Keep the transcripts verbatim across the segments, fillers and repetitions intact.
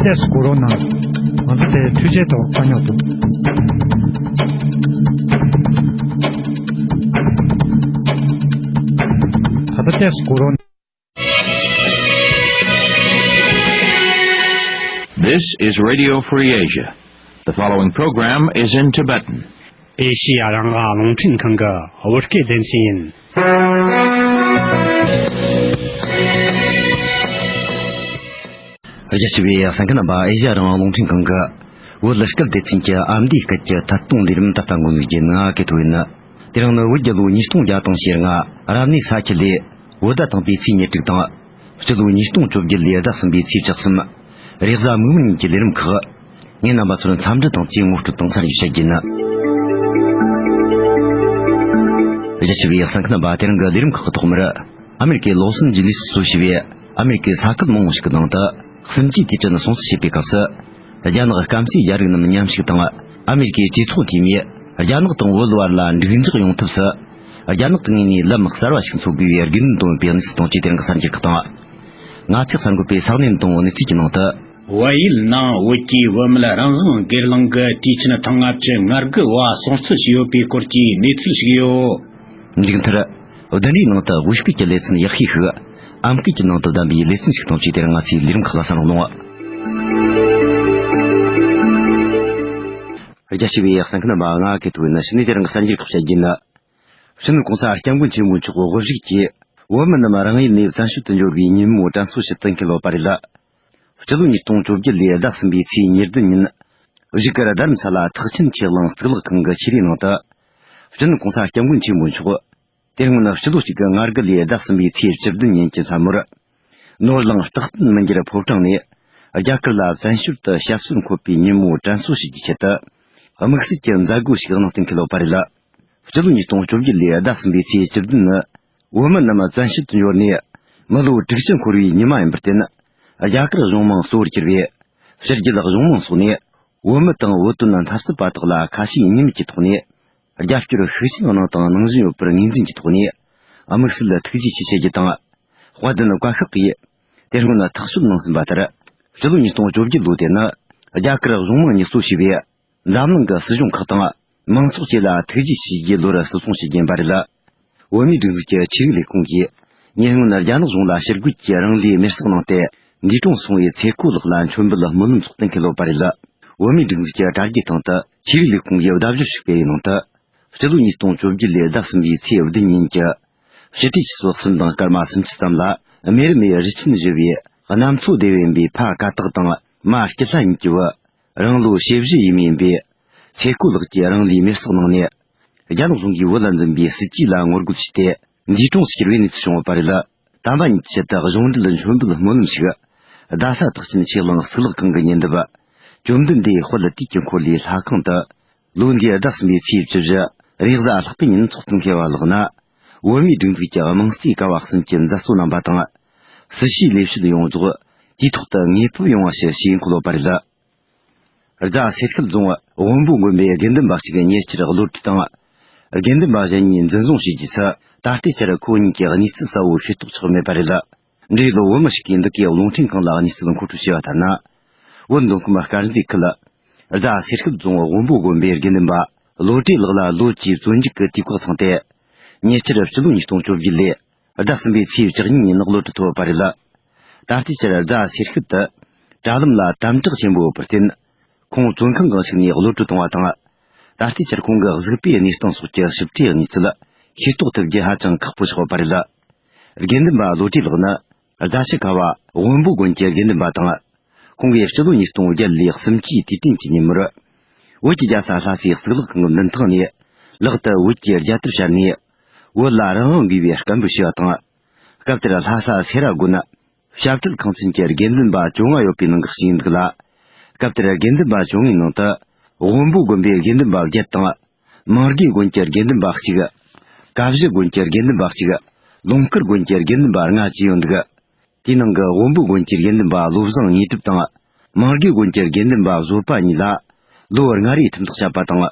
ཏེས་གོ་རོ་ན། ང་ཚོ་དེ་འཕྲུལ་ཆས་ཐོག་ཐག་ཉོ་ཐུབ། ད་ལྟ་ཏེས་གོ་རོ་ན། This is Radio Free Asia. The following program is in Tibetan. ཨེ་ཤི་ཡ་རང་དབང་རླུང་འཕྲིན་ཁང་གི་བོད་སྐད་སྡེ་ཚན་ཡིན། རྒྱ་ཆེ་བའི་གསན་མཁན་རྣམ་པ། ཨེ་ཤི་ཡ་རང་དབང་རླུང་འཕྲིན་ཁང་གི་བོད་སྐད་སྡེ་ཚན་གྱི་ཨ་མདོའི་སྐད་ཀྱི་ཐད་གཏོང་ལས་རིམ་ད་ལྟ་འགོ་འཛུགས་རྒྱུ་ཡིན། ང་གི་ཐོ་ཡིན། དེ་རིང་ནི་བོད་རྒྱལ་ལོ་ཉིས་སྟོང་བརྒྱ་དང་ཞེ་ལྔ་རབ་གནས་ས་ཁྱི་ལོའི་བོད་ཟླ་དང་པོའི་ཚེས་ཉེར་དྲུག་དང་། སྤྱི་ལོ་ཉིས་སྟོང་བཅོ་བརྒྱད་ལོའི་ཟླ་གསུམ་པའི་ཚེས་བཅུ་གསུམ། རེས་གཟའ་མིག་དམར་ཉིན་གྱི་ལས་རིམ་ཁག་ངས་རྣམ་པ་ཚོར་འཚམས་འདྲི་དང་བཅས་ངོ་སྤྲོད་དང་གསར་འགྱུར་བཤད་རྒྱུ་ཡིན། རྒྱ་ཆེ་བའི་གསན་མཁན་རྣམ་པ། དེ་རིང་གི་ལས་རིམ་ཁག་གི་ཐོག་མར། ཨ་མེ་རི་ཀའི་ལོ་སན་ཇི་ལིས་སུ་གཙོ་བྱས་པའི་ཨ་མེ་རི་ཀའི་ས་ཁུལ་མང་བོ་ཞིག་གི་ནང་དུ་གསུམ་བཅུའི་དུས་དྲན་སྲུང་བརྩི་བྱེད་པའི་སྐབས་སུ། རྒྱ་ནག་སྐམ་སའི་རྒྱལ་རིགས་རྣམས་མཉམ་ཞུགས་དང་ཨ་མེ་རི་ཀའི་གྲོས་ཚོགས་འཐུས་མིས་རྒྱ་ནག་དང་བོད་བར་ལ་འགྲིག་འཇགས་ཡོང་ཐབས་སུ། རྒྱ་ནག་གི་ངོས་ནས་ལམ་གསར་བ་ཞིག་འཚོལ་དགོས་པའི་དགོས་འདུན་བཏོན་པའི་གནས་ཚུལ་དང་བཅས་དེ་རིང་གི་གསར་འགྱུར་ཁག་དང་། ང་ཚོས་གསར་འགོད་པས་ས་གནས་དང་གནས་ཚུལ་གྱི་ནང་དུ། བལ་ཡུལ་ནང་བོད་ཀྱི་བུད་མེད་རང་དབང་སྒེར་ལངས་ཀྱི་དུས་ཆེན་ཐེངས་ལྔ་བཅུ་ང་དགུ་བ་སྲུང་བརྩི་བྱས་ཡོད་པའི་སྐོར་གྱི་གནས་ཚུལ་ཞིག་ཡོད། མཇུག་མཐར། བདུན་རེའི་ནང་དུ་དབུས་སྐད་ཀྱི་ལེ་ཚན་ཡག་ཤོས་ཤིག་ཨམ་སྐད་ཀྱི་ནང་དུ་བདམས་པའི་ལེ་ཚན་ཞིག་དང་བཅས་དེ་རིང་ང་ཚོའི་ལས་རིམ་ཁག་ལ་གསན་རོགས་གནང་། རྒྱ་ཆེ་བའི་གསན་མཁན་རྣམ་པ། ང་གི་ཐོ་ཡིན། ཕྱི་ནས་དེ་རིང་གི་གསར་འགྱུར་ཁག་བཤད་རྒྱུ་ཡིན། སྤྱི་ནོར་༸གོང་ས་༸སྐྱབས་མགོན་ཆེན་པོ་མཆོག་དབུ་བཞུགས་ཀྱིས་བོད་མི་རྣམས་རང་ཡུལ་ནས་བཙན་བྱོལ་དུ་འབྱོར་བའི་ཉིན་མོ་དྲན་གསོ་ཞུ་གཏན་འཁེལ་ཡོད་པ་རེད། སྤྱི་ལོ་ཉིས་སྟོང་བཅོ་བརྒྱད་ལོའི་ཟླ་གསུམ་པའི་ཚེས་ཉེར་བདུན་ཉིན། བཞུགས་སྒར་རྡ་རམ་ས་ལ་ཐེག་ཆེན་ཆོས་གླིང་གཙུག་ལག་ཁང་གི་ཆོས་རའི་ནང་དུ། སྤྱི་ནོར་༸གོང་ས་༸སྐྱབས་མགོན་ཆེན་པོ་མཆོག་དེ་སྔོན་སྤྱི་ལོ་གཅིག་དགུ་ང་དགུ་ལོའི་ཟླ་གསུམ་པའི་ཚེས་བཅུ་བདུན་ཉིན་གྱི་མཚན་མོར། ནོར་གླིང་རྟག་བརྟན་མི་འགྱུར་ཕོ་བྲང་ནས་རྒྱ་གར་ལ་བཙན་བྱོལ་དུ་ཞབས་སོར་འཁོད་པའི་ཉིན་མོ་དྲན་གསོ་ཞུ་རྒྱུའི་ཆེད་དུ། དམིགས་བསལ་གྱི་མཛད་སྒོ་ཞིག་གནང་གཏན་འཁེལ་ཡོད་པ་རེད། སྤྱི་ལོ་ཉིས་སྟོང་བཅོ་བརྒྱད་ལོའི་ཟླ་གསུམ་པའི་ཚེས་བཅུ་བདུན་ནི། བོད་མི་རྣམས་བཙན་བྱོལ་དུ་འབྱོར་ནས་མི་ལོ་དྲུག་ཅུ་འཁོར་བའི་ཉི་མ་ཡིན་པར་བརྟེན། རྒྱ་གར་གཞུང་མང་གཙོ་བོར་གྱུར་བའི་ཕྱི་རྒྱལ་གཞུང་མང་སོགས་ནས་བོད་མི་དང་བོད་དོན་འཐབ་རྩོད་པ་དག་ལ་ཁ་ཞེ་གཉིས་མེད་ཀྱི་ཐོག་ནས་རྒྱབ་སྐྱོར་ཤུགས་ཆེན་གནང་དང་གནང་བཞིན་ཡོད་པར་ངོས་འཛིན་གྱི་ཐོག་ནས་དམིགས་བསལ་ཐུགས་རྗེ་ཆེ་ཞུ་རྒྱུ་དང་། དཔལ་ལྡན་བཀའ་ཤག་གིས་དེ་སྔོན་ཐག་གཅོད་གནང་ཟིན་པ་ལྟར། སྤྱི་ལོ་ཉིས་སྟོང་བཅོ་བརྒྱད་ལོ་དེ་ནི་རྒྱ་གར་གཞུང་མང་གཉིས་གཙོ་བྱས་པའི་འཛམ་གླིང་གི་སྲིད་གཞུང་ཁག་དང་མང་ཚོགས་བཅས་ལ་ཐུགས་རྗེ་ཆེ་ཞུ་རྒྱུའི་ལོར་བརྩི་སྲུང་ཞུ་རྒྱུ་ཡིན་པ་རེད། བོད་མིའི་སྒྲིག་འཛུགས་ཀྱི་ཆོས་རིག་ལས་ཁུངས་ཀྱིས་ཉེ་སྔོན་རྒྱ་ནག་གཞུང་ལ་ཕྱིར་རྒོལ་གྱིས་རང་ལུས་མེར་སྲེག་གནང་སྟེ། འདས་གྲོངས་སོང་བའི་ཚེ་ཁོ་ལགས་ལ་མཆོད་འབུལ་སྨོན་ལམ་ཚོགས་གཏན་འཁེལ་ཡོད་པ་རེད། བོད་མིའི་སྒྲིག་འཛུགས་ཀྱི་དྲ་རྒྱའི་སྟེང་དུ་ཆོས་རིག་ལས་ཁུངས་ཀྱིས་བརྡ་བརྒྱུད་ཞིག་སྤེལ་བའི་ནང་དུ། སྤྱི་ལོ་ཉིས་སྟོང་བཅོ་བརྒྱད་ལོའི་ཟླ་གསུམ་པའི་ཚེས་བདུན་ཉིན་གྱི་ཕྱི་དྲོའི་ཆུ་ཚོད་གསུམ་དང་སྐར་མ་སུམ་ཅུ་ཙམ་ལ། རྨེ་རུ་མེའི་རི་ཆེན་བཞི་བའི་གནམ་མཚོ་སྡེ་བའི་བུའི་ཕ་ཀ་དག་དང་མ་སྐྱིད་ལྷ་གཉིས་ཀྱི་བུ། རང་ལོ་ཞེ་བཞི་ཡས་མས་ཡིན་པའི་ཚེ་ཁོ་ལགས་ཀྱིས་རང་ལུས་མེར་སྲེག་གནང་ནས། རྒྱ་ནག་གཞུང་གིས་བོད་ལ་འཛིན་པའི་སྲིད་ཇུས་ལ་ངོ་རྒོལ་བྱས་ཏེ། འདས་གྲོངས་སུ་གྱུར་བའི་གནས་ཚུལ་བྱུང་ཡོད་པ་རེད། དམ་པ་ཉིད་ཀྱི་ཆེད་དུ་གཞུང་འབྲེལ་མཆོད་འབུལ་སྨོན་ལམ་ཞིག་རྡ་ས་ཐེག་ཆེན་ཆོས་གླིང་གཙུག་ལག་ཁང་གི་ཉེ་འདབས། བཅོམ་ལྡན་འདས་དཔལ་དུས་ཀྱི་འཁོར་ལོའི་ལྷ་ཁང་དུ། ལོ་འདིའི་ཟླ་གསུམ་པའི་ཚེས་བཅུ་བཞི། རེས་གཟའ་ལྷག་པའི་ཉིན་ཚོགས་གཏན་འཁེལ་བ་ལགས་ན། བོད་མིའི་སྒྲིག་འཛུགས་ཀྱི་དམངས་གཙོའི་ཀ་བ་གསུམ་གྱི་མཛད་གཙོ་རྣམ་པ་དང་། སྲིད་ཞུའི་ལས་བྱེད་ཡོངས་རྫོགས་དུས་ཐོག་ཏུ་ངེས་ཕེབས་ཡོང་བ་ཞུ་ཞེས་འཁོད་ཡོད་པ་རེད། རྫ་སེར་ཤུལ་རྫོང་དབོན་པོ་དགོན་པའི་དགེ་འདུན་པ་གཅིག་ཉེ་ཆར་གློད་གྲོལ་དང་། དགེ་འདུན་པ་གཞན་གཉིས་འཛིན་བཟུང་བྱས་རྗེས་སུ། ད་ལྟའི་ཆར་ཁོ་གཉིས་ཀྱི་གནས་ཚུལ་གསལ་བོ་ཤེས་རྟོགས་ཆགས་མེད་པ་རེད། འབྲེལ་ཡོད་བོད་མི་ཞིག་གིས་འདི་གའི་རླུང་འཕྲིན་ཁང་ལ་གནས་ཚུལ་མཁོ་སྤྲོད་བྱས་པ་ལྟར་ན། བོད་མདོ་ཁམས་དཀར་མཛེས་ཁུལ་རྫ་སེར་ཤུལ་རྫོང་དབོན་པོ་དགོན་པའི་དགེ་འདུན་པ་བློ་གྲོས་ལགས་ལ་ལོ་བཅུའི་བཙོན་འཇུག་གི་དུས་བཀག་འཚོགས་ཏེ། ཉེ་ཆར་སྤྱི་ལོ་ཉིས་སྟོང་བཅོ་བརྒྱད་ལོའི་ཟླ་གསུམ་པའི་ཚེས་བཅུ་གཉིས་ཉིན་གློད་གྲོལ་ཐོབ་པ་རེད། ད་ལྟའི་ཆར་རྫ་སེར་ཤུལ་དུ་དྲ་ལམ་ལ་དམ་དྲག་ཆེན་པོ་ཡོད་པར་བརྟེན། ཁོང་བཙོན་ཁང་གི་ཞིག་ནས་གློད་གྲོལ་བཏང་བ་དང་། ད་ལྟའི་ཆར་ཁོང་གི་གཟུགས་པོའི་གནས་སྟངས་སོགས་ཀྱི་ཞིབ་ཕྲའི་གནས་ཚུལ་ཤེས་རྟོགས་ཐུབ་རྒྱུ་ཧ་ཅང་ཁག་པོ་ཆགས་པ་རེད། དགེ་འདུན་པ་བློ་གྲོས་ལགས་ནི་རྫ་ཆུ་ཁ་བ་དབོན་པོ་དགོན་གྱི་དགེ་འདུན་པ་དང་། ཁོང་གིས་སྤྱི་ལོ་ཉིས་སྟོང་བརྒྱད་ལོའི་གསུམ་བཅུའི་དུས་དྲན་གྱི་ཉིན་མོར། བོད་ཀྱི་རྒྱལ་ས་ལྷ་སའི་གཙུག་ལག་ཁང་གི་མདུན་ཐང་ནས། ལག་ཏུ་བོད་ཀྱི་རྒྱལ་དར་ཕྱར་ནས། བོད་ལ་རང་དབང་དགོས་པའི་སྐད་འབོད་བྱས་པ་དང་། སྐབས་དེར་ལྷ་ས་སེ་ར་དགོན་ནི། བཤད་གྲྭའི་ཁང་ཚན་གྱི་དགེ་འདུན་པ་བཅོ་ལྔ་ཡོད་པའི་ནང་གི་གཅིག་ཡིན་འདུག་ལ། སྐབས་དེར་དགེ་འདུན་པ་བཅོ་ལྔའི་ནང་དུ། དབོན་པོ་དགོན་པའི་དགེ་འདུན་པ་བརྒྱད་དང་། མང་དགེ་དགོན་གྱི་དགེ་འདུན་པ་གཅིག། ཀ་བཞི་དགོན་གྱི་དགེ་འདུན་པ་གཅིག། ལུང་དཀར་དགོན་གྱི་དགེ་འདུན་པ་ལྔ་བཅས་ཡོད་འདུག། དེའི་ནང་གི་དབོན་པོ་དགོན་གྱི་དགེ་འདུན་པ་བློ་བཟང་དངོས་གྲུབ་དང་། མང་དགེ་དགོན་གྱི་དགེ་འདུན་པ་བཟོད་པ་གཉིས་ལ་ལོ་ལྔ་རེའི་ཁྲིམས་ཐག་བཅད་པ་དང་།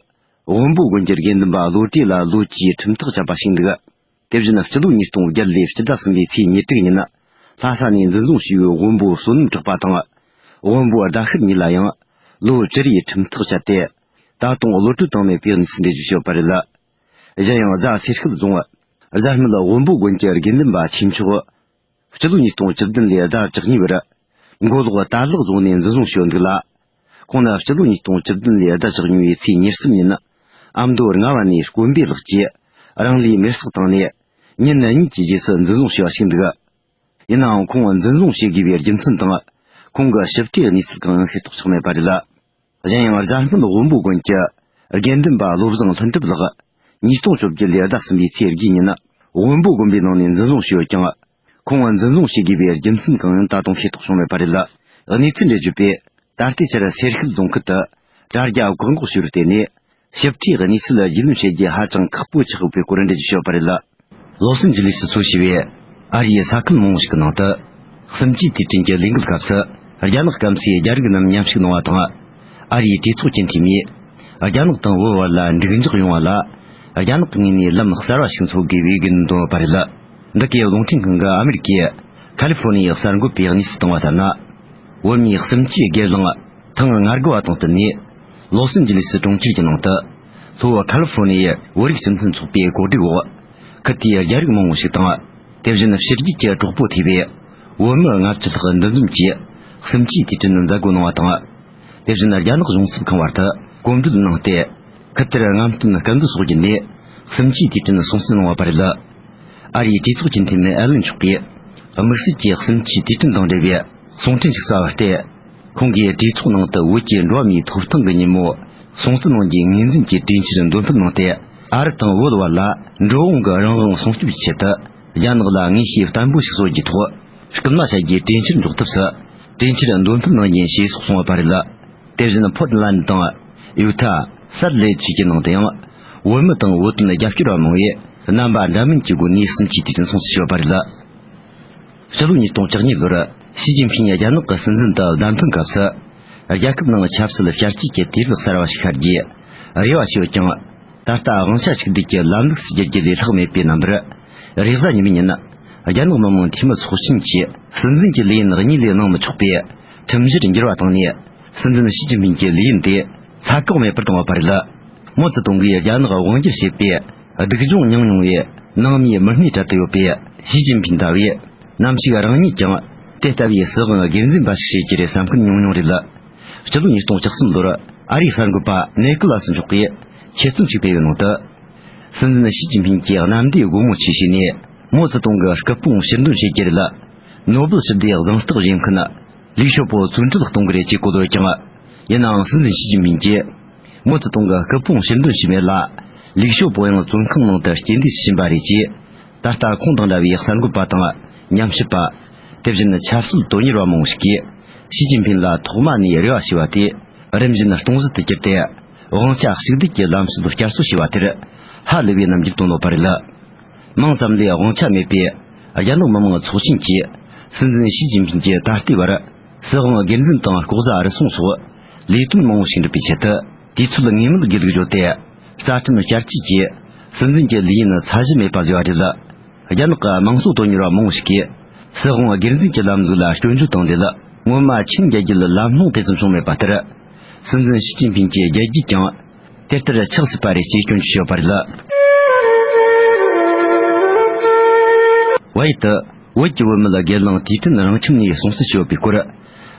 དབོན་པོ་དགོན་གྱི་དགེ་འདུན་པ་བློ་གྲོས་ལ་ལོ་བཅུའི་ཁྲིམས་ཐག་བཅད་པ་ཞིག་འདུག། དེ་བཞིན་སྤྱི་ལོ་ཉིས་སྟོང་བརྒྱད་ལོའི་སྤྱི་ཟླ་གསུམ་པའི་ཚེས་ཉེར་དྲུག་ཉིན། ལྷ་ས་ནས་འཛིན་བཟུང་བྱས་པའི་དབོན་པོ་བསོད་ནམས་གྲགས་པ་དང་། བོན་པོ་རྡ་ཤུལ་གཉིས་ལ་ཡང་ལོ་བཅུ་རེའི་ཁྲིམས་ཐག་བཅད་དེ། ད་དུང་གློད་གྲོལ་བཏང་མེད་པའི་གནས་ཚུལ་འགྲེལ་བརྗོད་བྱས་ཡོད་པ་རེད། གཞན་ཡང་རྫ་སེར་ཤུལ་རྫོང་རྫ་སྨད་བོན་པོ་དགོན་གྱི་དགེ་འདུན་པ་ཆོས་མཆོག་སྤྱི་ལོ་ཉིས་སྟོང་བཅུ་བདུན་ལོའི་ཟླ་བཅུ་གཉིས་པར་མགོ་ལོག་དར་ལག་རྫོང་ནས་འཛིན་བཟུང་བྱས་ཡོད་འདུག་ལ། ཁོང་ནི་སྤྱི་ལོ་ཉིས་སྟོང་བཅུ་བདུན་ལོའི་ཟླ་བཅུ་གཉིས་པའི་ཚེས་ཉེར་གསུམ་ཉིན་ཨ་མདོ་རྔ་བ་ནས་དཀོན་པའི་ལགས་ཀྱིས་རང་ལུས་མེར་སྲེག་བཏང་ནས་ཉིན་གཉིས་ཀྱི་རྗེས་སུ་འཛིན་བཟུང་བྱས་པ་ཞིག་འདུག། ཡིན་ནའང་ཁོང་འཛིན་བཟུང་བྱེད་དགོས་པའི་རྒྱུ་མཚན་དང་། ཁོང་གི་ཞིབ་ཕྲའི་གནས་ཚུལ་གང་ཡང་ཤེས་རྟོགས་ཆགས་མེད་པ་རེད། གཞན་ཡང་རྫ་སྨད་བོན་པོ་དགོན་གྱི་དགེ་འདུན་པ་བློ་བཟང་ལྷུན་གྲུབ་ལགས་ཉིས་སྟོང་བཅོ་བརྒྱད་ལོའི་ཟླ་གསུམ་པའི་ཚེས་དགུའི་ཉིན་བོན་པོ་དགོན་པའི་ནང་ནས་འཛིན་བཟུང་བྱས་ཡོད་ཀྱང་། ཁོང་འཛིན་བཟུང་བྱེད་དགོས་པའི་རྒྱུ་མཚན་གང་ཡང་ད་དུང་ཤེས་རྟོགས་བྱུང་མེད་པ་རེད། གནས་ཚུལ་འགྲེལ་བརྗོད་པས། ད་ལྟའི་ཆར་སེར་ཤུལ་རྫོང་ཁུལ་དུ་དྲ་རྒྱ་བཀག་འགོག་བྱས་པར་བརྟེན་ནས། ཞིབ་ཕྲའི་གནས་ཚུལ་རྒྱུས་ལོན་བྱེད་རྒྱུ་ཧ་ཅང་ཁག་པོ་ཆགས་ཡོད་པའི་སྐོར་འགྲེལ་བརྗོད་བྱས་ཡོད་པ་རེད། ལོ་སི་ཨན་ཇི་ལིས་སུ་གཙོ་བྱས་པའི་ཨ་རིའི་ས་ཁུལ་མང་པོ་ཞིག་གི་ནང་དུ། གསུམ་བཅུའི་དུས་དྲན་གྱི་ལས་འགུལ་སྐབས་སུ། རྒྱ་ནག་སྐམ་སའི་རྒྱ་རིགས་རྣམས་མཉམ་ཞུགས་གནང་བ་དང་། ཨ་རིའི་གྲོས་ཚོགས་ཀྱི་འཐུས་མིས། རྒྱ་ནག་དང་བོད་བར་ལ་འགྲིག་འཇགས་ཡོང་བ་ལ། རྒྱ་ནག་གི་ངོས་ནས་ལམ་གསར་བ་ཞིག་འཚོལ་དགོས་པའི་དགོས་འདུན་བཏོན་ཡོད་པ་རེད། འདི་གའི་རླུང་འཕྲིན་ཁང་གིས་ཨ་མེ་རི་ཀའི་ཁ་ལི་ཧྥོ་ནི་ཡའི་གསར་འགོད་པས་གནས་ཚུལ་བཏང་བ་ལྟར་ན། བོད་མིའི་གསུམ་བཅུའི་སྒེར་ལངས་ཐེངས་ལྔ་དགུ་བ་དང་བསྟུན་ནས། ལོ་སི་ཨན་ཇི་ལི་སི་གྲོང་ཁྱེར་གྱི་ནང་དུ། ལྷོ་བོད་ཁ་ལི་ཧྥོ་ནི་ཡའི་བོད་རིགས་སྤྱི་མཐུན་ཚོགས་པའི་གོ་སྒྲིག་འོག་ཁུལ་དེའི་རྒྱ་རིགས་མང་བོ་ཞིག་དང་། དེ་བཞིན་ཕྱི་རྒྱལ་གྱི་གྲོགས་པོ་ཐེ་བའི་བོད་མི་ལྔ་བཅུ་ལྷག་འདུ་འཛོམས་ཀྱིས་གསུམ་བཅུའི་དུས་དྲན་མཛད་སྒོ་གནང་བ་དང་། དེ་བཞིན་རྒྱ་ནག་གཞུང་ཚབ་ཁང་བར་དུ་གོམ་བགྲོད་གནང་སྟེ། ཁུལ་དེར་རྔམ་སྟོན་སྐུ་མདུན་སོགས་བརྒྱུད་ནས་གསུམ་བཅུའི་དུས་དྲན་སྲུང་བརྩི་གནང་བ་པ་རེད། ཨ་རིའི་གྲོས་ཚོགས་ཀྱི་འཐུས་མི་ཨེ་ལན་མཆོག་གིས། དམིགས་བསལ་གྱིས་གསུམ་བཅུའི་དུས་དྲན་དང་འབྲེལ་བའི་གསུང་འཕྲིན་ཞིག་གསར་བ་སྟེ། ཁོང་གིས་གྲོས་ཚོགས་ནང་དུ་བོད་ཀྱི་འགྲོ་བ་མིའི་ཐོབ་ཐང་གི་ཉིན་མོ་སྲུང་བརྩི་གནང་རྒྱུའི་ངོས་འཛིན་གྱི་གྲོས་འཆར་འདོན་སྤེལ་གནང་སྟེ། ཨ་རི་དང་བོད་བར་ལ་འགྲོ་འོང་གི་རང་དབང་སྲུང་སྐྱོབ་ཀྱི་ཆེད་དུ། རྒྱ་ནག་ལ་ངེས་ཤེས་བརྟན་པོ་ཞིག་གསོ་རྒྱུའི་ཐོག་སྐུལ་མ་བྱ་རྒྱུའི་གྲོས་འཆར་འཇོག་ཐབས་སུ། གྲོས་འཆར་འདོན་སྤེལ་གནང་རྒྱུ་ཡིན་ཞེས་སོགས་གསུངས་པ་རེད། དེ་བཞིན་ཕོར་ཏ་ལན་དང་ཡུ་ཐ། སལ་ལེ་བཅས་ཀྱི་ནང་དུ་ཡང་བོད་མི་དང་བོད་དོན་རྒྱབ་སྐྱོར་བ་མང་བས་རྣམ་པ་འདྲ་མིན་གྱི་སྒོ་ནས་གསུམ་བཅུའི་དུས་དྲན་སྲུང་བརྩི་བྱས་ཡོད་པ་རེད། ཕྱི་ལོ་ཉིས་སྟོང་བཅུ་གཉིས་ལོར་ཞི་ཅིན་ཕིང་རྒྱ་ནག་གི་སྲིད་འཛིན་དུ་བདམས་ཐོན་སྐབས་སུ། རྒྱལ་ཁབ་ནང་ཆབ་སྲིད་བསྐྱར་གཅོས་ཀྱི་དུས་རབས་གསར་བ་ཞིག་ཤར་རྒྱུའི་རེ་བ་བྱས་ཡོད་ཀྱང་། ད་ལྟ་དབང་ཆ་གཅིག་སྡུད་ཀྱི་ལམ་ལུགས་སུ་བསྒྱུར་རྒྱུ་ལས་ལྷག་མེད་པའི་རྣམ་པར། རེས་གཟའ་ཉི་མའི་ཉིན། རྒྱ་ནག་མི་དམངས་འཐུས་མི་ཚོགས་ཆེན་གྱིས་སྲིད་འཛིན་གྱི་ལས་ཡུན་གཉིས་ལས་གནང་མི་ཆོག་པའི་ཁྲིམས་གཞིར་འགྱུར་བ་བཏང་ནས། སྲིད་འཛིན་ཞི་ཅིན་ཕིང་གི་ལས་ཡུན་དེ་ཚ་བཀག་མེད་པར་བཏང་བ་པ་རེད། མའོ་ཙེ་ཏུང་གིས་རྒྱ་ནག་དབང་སྒྱུར་བྱེད་པའི་སྡུག་སྦྱོང་མྱངས་མྱོང་བའི་ནང་མིའི་མི་སྣའི་གྲལ་དུ་ཡོད་པའི་ཞི་ཅིན་ཕིང་ལྟ་བུས། ནམ་ཞིག་རང་ཉིད་ཀྱང་དེ་ལྟ་བུའི་སྲིད་དབང་སྒེར་འཛིན་པ་ཞིག་བྱེད་ཀྱི་རེད་བསམ་མཁན་ཉུང་ཉུང་རེད། སྤྱི་ལོ་ཉིས་སྟོང་བཅུ་གསུམ་ལོར་ཨ་རིའི་གསར་འགོད་པ་ནེ་ཀི་ལ་སི་མཆོག་གིས་ཆེད་རྩོམ་ཞིག་སྤེལ་བའི་ནང་དུ། སྲིད་འཛིན་ཞི་ཅིན་ཕིང་གིས་གནམ་བདེ་སྒོ་མོ་ཆེ་བྱས་ནས་མའོ་ཙེ་ཏུང་གི་སྐུ་ཕུང་ཕྱིར་འདོན་བྱེད་ཀྱི་རེད། ནོ་སྦེལ་ཞི་བདེའི་གཟེངས་རྟགས་བཞེས་མཁན་ལིའུ་ཞའོ་པོ་བཙོན་ཁྲིད་གཏོང་གི་རེད་ཅེས་བཀོད་ཡོད་ཀྱང་། ཡིན་ནའང་སྲིད་འཛིན་ཞི་ཅིན་ཕིང་གིས། མའོ་ཙེ་ཏུང་གི་སྐུ་ཕུང་ཕྱིར་འདོན་བྱས་མེད་ལ། ལིའུ་ཞའོ་པོ་ཡང་བཙོན་ཁང་ནང་དུ་རྐྱེན་འདས་སུ་ཕྱིན་པ་རེད་ཅེས། ད་ལྟ་ཁོང་དང་འདྲ་བའི་གསར་འགོད་པ་དང་། ཉམས་ཞིབ་པ། དེ་བཞིན་ཆབ་སྲིད་དོན་གཉེར་བ་མང་པོ་ཞིག་གིས། ཞི་ཅིན་ཕིང་ལ་ཐོག་མ་ནས་རེ་བ་བྱས་པ་དེ། རིམ་བཞིན་སྟོང་ཟད་དུ་གྱུར་ཏེ། དབང་ཆ་གཅིག་སྡུད་ཀྱི་ལམ་སྲོལ་བསྐྱར་གསོ་བྱས་པ་དེར། ཧ་ལས་པའི་རྣམ་འགྱུར་བཏོན་ཡོད་པ་རེད། མིང་ཙམ་ལས་དབང་ཆ་མེད་པའི་རྒྱ་ནག་མི་དམངས་ཚོགས་ཆེན་གྱིས་སྲིད་འཛིན་ཞི་ཅིན་ཕིང་གིས་ད་ལྟའི་བར་སྲིད་དབང་སྒེར་འཛིན་དང་ལྐོག་ཟ་རུལ་སུངས་སོགས་ལས་དོན་མང་པོ་ཞིག་འགྲུབ་པའི་ཆེད་དུ་དུས་ཚོད་ངེས་མེད་དགོས་ལུགས་བརྗོད་དེ། རྩ་ཁྲིམས་བསྐྱར་བཅོས་ཀྱིས་སྲིད་འཛིན་གྱི་ལས་ཡུན་ཚད་གཞི་མེད་པ་བཟོས་པ་རེད། རྒྱ་ནག་གི་དམངས་གཙོ་དོན་གཉེར་བ་མང་པོ་ཞིག་གིས་སྲིད་དབང་སྒེར་འཛིན་གྱི་ལམ་ལུགས་ལ་སྐྱོན་བརྗོད་དང་འབྲེལ། སྔོན་མ་ཆིན་རྒྱལ་རྒྱུད་ལམ་ལྷོང་དེ་ཙམ་བྱུང་མེད་པ་ལྟར། སྲིད་འཛིན་ཞི་ཅིན་ཕིང་གི་རྒྱལ་རྒྱུད་ཀྱང་། དེ་ལྟར་ཆགས་སྲིད་པ་རེད་ཅེས་སྐྱོན་བརྗོད་བྱས་ཡོད་པ་རེད། བལ་ཡུལ་དུ་བོད་ཀྱི་བུད་མེད་སྒེར་ལངས་དུས་དྲན་རང་ཁྱིམ་ནས་སྲུང་བརྩི་བྱས་ཡོད་པའི་སྐོར།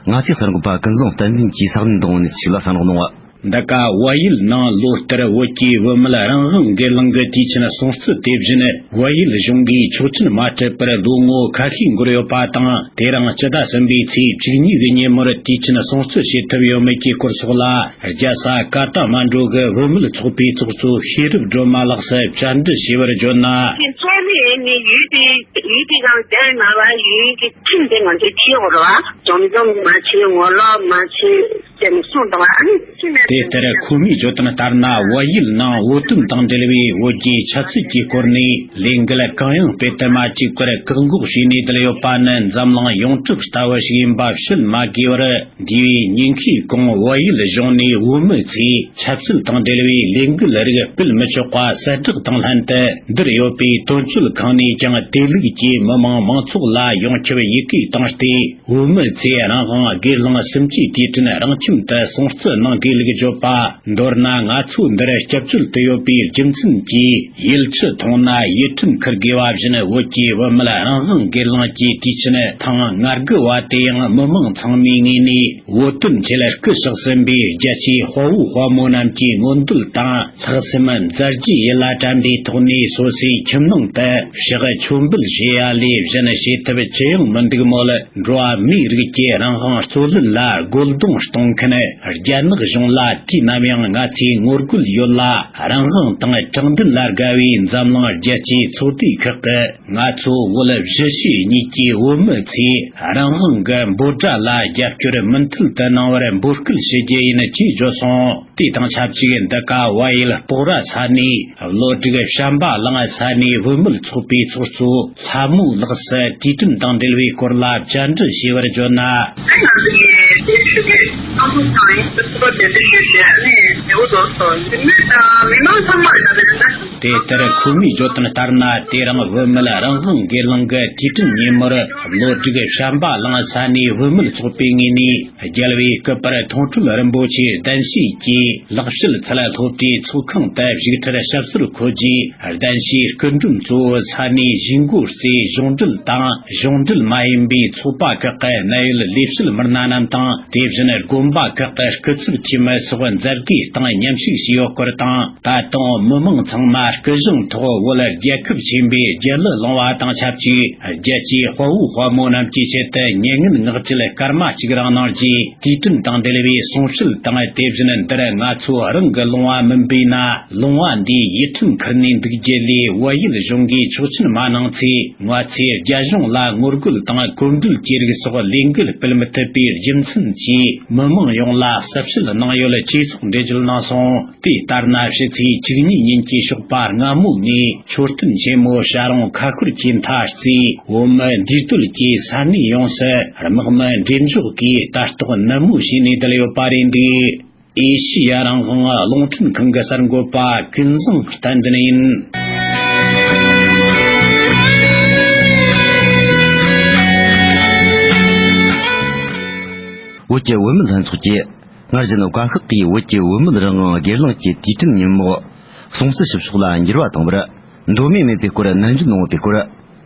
ང་ཚོའི་གསར་འགོད་པ་ཀུན་བཟང་བསྟན་འཛིན་གྱིས་ས་གནས་འདི་ངོ་ནས་ཞིག་ལ་གསན་རོགས་གནང་། འདི་ག་བལ་ཡུལ་ནང་ལོ་ལྟར་བོད་ཀྱི་བུད་མེད་རང་དབང་སྒེར་ལངས་ཀྱི་དུས་ཆེན་སྲུང་བརྩི། དེ་བཞིན་བལ་ཡུལ་གཞུང་གིས་ཆོག་མཆན་མ་སྤྲད་པར་ལོ་ངོ་ཁ་ཤས་འགོར་ཡོད་པ་དང་། དེ་རིང་སྤྱི་ཟླ་གསུམ་པའི་ཚེས་བཅུ་གཉིས་ཀྱི་ཉིན་མོར་དུས་ཆེན་སྲུང་བརྩི་བྱེད་ཐུབ་ཡོད་མེད་ཀྱི་སྐོར་སོགས་ལ། རྒྱལ་ས་ཀ་ཐ་མན་ཌུ་གི་བུད་མེད་ཚོགས་པའི་ཚོགས་གཙོ་ཤེས་རབ་སྒྲོལ་མ་ལགས་སུ་བཅར་འདྲི་ཞུས་པར་བརྗོད་ན། ཁྱེད་ཚོ་ནི་ནི་ཡུལ་དེ་ཡུལ་དེ་གང་དེར་ན་བ་ཡུལ་གྱི་ཁྲིམས་དེ་ང་ཚོས་བྱེད་དགོས་རེད་བ། འཛོམས་འཛོམས་མ་བྱེད། ངོ་ལོག་མ་བྱེད། བྱས་ནས་གསུངས་འདུག་ཨ་ནི་ཅི་ནས། དེ་ལྟར་ཁོ་མོས་བརྗོད་དོན་ལྟར་ན། བལ་ཡུལ་ནང་བོད་དོན་དང་འབྲེལ་བའི་བོད་རྒྱའི་ཆབ་སྲིད་ཀྱི་སྐོར་ནས་ལས་འགུལ་གང་ཡང་སྤེལ་དུ་མ་བཅུག་པར་བཀག་འགོག་བྱས་ནས་བསྡད་ཡོད་པ་ནི་འཛམ་གླིང་ཡོངས་གྲགས་ལྟ་བུ་ཞིག་ཡིན་པ་བཤད་མ་དགོས་པར། འདས་པའི་ཉིན་ཤས་གོང་བལ་ཡུལ་གཞུང་ནས་བོད་མི་ཚོས་ཆབ་སྲིད་དང་འབྲེལ་བའི་ལས་འགུལ་རིགས་སྤེལ་མི་ཆོག་པ་གསལ་བསྒྲགས་དང་ལྷན་དུ། འདིར་ཡོད་པའི་དོན་གཅོད་ཁང་ནས་ཀྱང་དེ་ལུགས་ཀྱི་མི་མང་མང་ཚོགས་ལ་ཡོངས་ཁྱབ་ཡི་གེ་བཏང་སྟེ། བོད་མི་ཚོས་རང་དབང་སྒེར་ལངས་སུམ་ཅུའི་དུས་དྲན་རང་ཁྱིམ་དུ་སྲུང་བརྩི་གནང་དགོས་ལུགས་བརྗོད་པ། མདོར་ན། ང་ཚོ་འདིར་སྐྱབས་བཅོལ་དུ་ཡོད་པའི་རྒྱུ་མཚན་གྱིས། ཡུལ་གྲུ་མཐོང་ན་ཡིད་ཁྲིམས་འཁུར་དགོས་པ་བཞིན། བོད་ཀྱི་བུད་མེད་རང་དབང་སྒེར་ལངས་ཀྱི་དུས་ཆེན་ཐེངས་ང་དགུ་བ་དེ་ཡང་མི་མང་ཚང་མའི་ངོས་ནས། བོད་དོན་ཆེད་སྐུ་གཤེགས་ཟིན་པའི་རྒྱལ་གཅེས་དཔའ་བོ་དཔའ་མོ་རྣམས་ཀྱི་མངོན་འདོད་དང་། ལྷག་བསམ་མཛད་རྗེས་ཡིད་ལ་དྲན་པའི་ཐོག་ནས། སོ་སོའི་ཁྱིམ་ནང་དུ་ཕྱག་མཆོད་འབུལ་བྱེད་ཡ་ལས་གཞན་བྱེད་ཐབས་ཅི་ཡང་མི་འདུག་མོད། འགྲོ་བ་མིའི་རིགས་ཀྱི་རང་དབང་རྩོད་ལེན་ལ་རྒོལ་རྡུང་གཏོང་མཁན་རྒྱ་ནག་གཞུང་ལ་དུས་ནམ་ཡང་ང་ཚོས་ངོ་རྒོལ་ཡོད་ལ། རང་དབང་དང་དྲང་བདེན་ལ་དགའ་བའི་འཛམ་གླིང་རྒྱལ་སྤྱིའི་ཚོགས་སྡེ་ཁག་གིས། ང་ཚོ་བོད་བཞི་ཆའི་གཉིས་ཀྱི་བོད་མི་ཚོས་རང་དབང་གི་འབོད་སྒྲ་ལ་རྒྱབ་སྐྱོར་མུ་མཐུད་དུ་གནང་བར་འབོད་སྐུལ་ཞུ་རྒྱུ་ཡིན་ཅེས་བརྗོད་སོང་། དེ་དང་ཆབས་ཅིག་འདི་ག་བལ་ཡུལ་སྤོག་ར་ས་ནས་བློ་སྒྲིག་བྱམས་པ་གླིང་ས་ནས་བུད་མེད་ཚོགས་པའི་ཚོགས་གཙོ་ལྷ་མོ་ལགས་སུ་དུས་དྲན་དང་འབྲེལ་བའི་སྐོར་ལ་བཅར་འདྲི་ཞུས་པར་བརྗོད་ན། དེ་ལྟར་ཁོ་མོས་བརྗོད་དོན་ལྟར་ན། དེ་རིང་བུད་མེད་རང་དབང་སྒེར་ལངས་ཀྱི་དུས་དྲན་ཉིན་མོར། བློ་སྒྲིག་བྱམས་པ་གླིང་ས་ནས་བུད་མེད་ཚོགས་པའི་ངོས་ནས། རྒྱལ་བའི་སྐུ་པར་མཐོང་གྲོལ་རིན་པོ་ཆེའི་གདན་ཞུས་ཀྱིས། ལག་ཕྱིས་ཚད་སློབ་གྲྭའི་ཚོགས་ཁང་དུ་བཞུགས་ཁྲིར་ཞབས་སོར་འཁོད་རྗེས། གདན་ཞུའི་སྐུ་མགྲོན་གཙོ་བོ་ས་གནས་གཞིས་འགོ་རྩེའི་གཞུང་འབྲེལ་དང་། གཞུང་འབྲེལ་མ་ཡིན་པའི་ཚོགས་པ་ཁག་གི་གནད་ཡོད་ལས་བྱེད་མི་སྣ་རྣམས་དང་། དེ་བཞིན་དགོན་པ་ཁག་གི་སྐུ་ཚབ་འཐུས་མི་སོགས་མཛད་སྒོའི་སྟེང་མཉམ་ཞུགས་བྱས་ཡོད་སྐོར་དང་། ད་དུང་མི་མང་ཚང་མ་སྐུ་གཞུང་ཐོག་བོད་རྒྱལ་ཁབ་ཆེན་པོའི་རྒྱལ་གླུ་བླངས་པ་དང་ཆབས་ཅིག་རྒྱལ་གཅེས་དཔའ་བོ་དཔའ་མོ་རྣམས་ཀྱི་ཆེད་དུ་མྱ་ངན་ངག་བཅད་སྐར་མ་གཅིག་རིང་གནང་རྗེས། དུས་དྲན་དང་འབྲེལ་བའི་གསུང་བཤད་དང་། དེ་བཞིན་འདིར་ང་ཚོ་རང་གིས་ལོང་བ་མིན་པས་ན། ལོང་བ་འདིས་ཡིད་ཁྲིམས་ཁུར་ནས་འདུག་རྒྱུ་ལས། བལ་ཡུལ་གཞུང་གིས་ཆོག་མཆན་མ་གནང་ཚེ། ང་ཚོས་རྒྱ་གཞུང་ལ་ངོ་རྒོལ་དང་གོམ་བགྲོད་ཀྱི་རིགས་སོགས་ལས་འགུལ་སྤེལ་མི་ཐུབ་པའི་རྒྱུ་མཚན་གྱིས། མི་མང་ཡོངས་ལ་གསལ་བཤད་གནང་ཡོད་ཅེས་སོགས་འགྲེལ་བརྗོད་གནང་སོང་། དེ་ལྟར་ན། ཕྱི་ཚེས་བཅུ་གཉིས་ཉིན་གྱི་ཞོགས་པ་སྔ་མོ་ནས་མཆོད་རྟེན་ཆེན་མོ་བྱ་རུང་ཁ་ཤོར་གྱི་མཐའ་རྩེའི་བོད་མི་འདུས་སྡོད་ཀྱི་ས་གནས་ཡོངས་སུ་དམག་མི་འགྲེམས་འཇོག་གིས་ལྟ་རྟོག་ནན་མོ་བྱས་ནས་བསྡད་ཡོད་པ་རེད་འདུག་ཨེ་ཤི་ཡ་རང་དབང་རླུང་འཕྲིན་ཁང་གི་གསར་འགོད་པ་ཀུན་བཟང་བསྟན་འཛིན་ཡིན། བོད་ཀྱི་བུད་མེད་ལྷན་ཚོགས་ཀྱིས། སྔར་བཞིན་བཀའ་ཤག་གིས་བོད་ཀྱི་བུད་མེད་རང་དབང་སྒེར་ལངས་ཀྱི་དུས་དྲན་ཉིན་མོ་སྲུང་བརྩི་ཞུ་ཕྱོགས་ལ་འགྱུར་བ་བཏང་བར་འདོད་མོས་མེད་པའི་སྐོར་ནན་བརྗོད་གནང་ཡོད་པའི་སྐོར།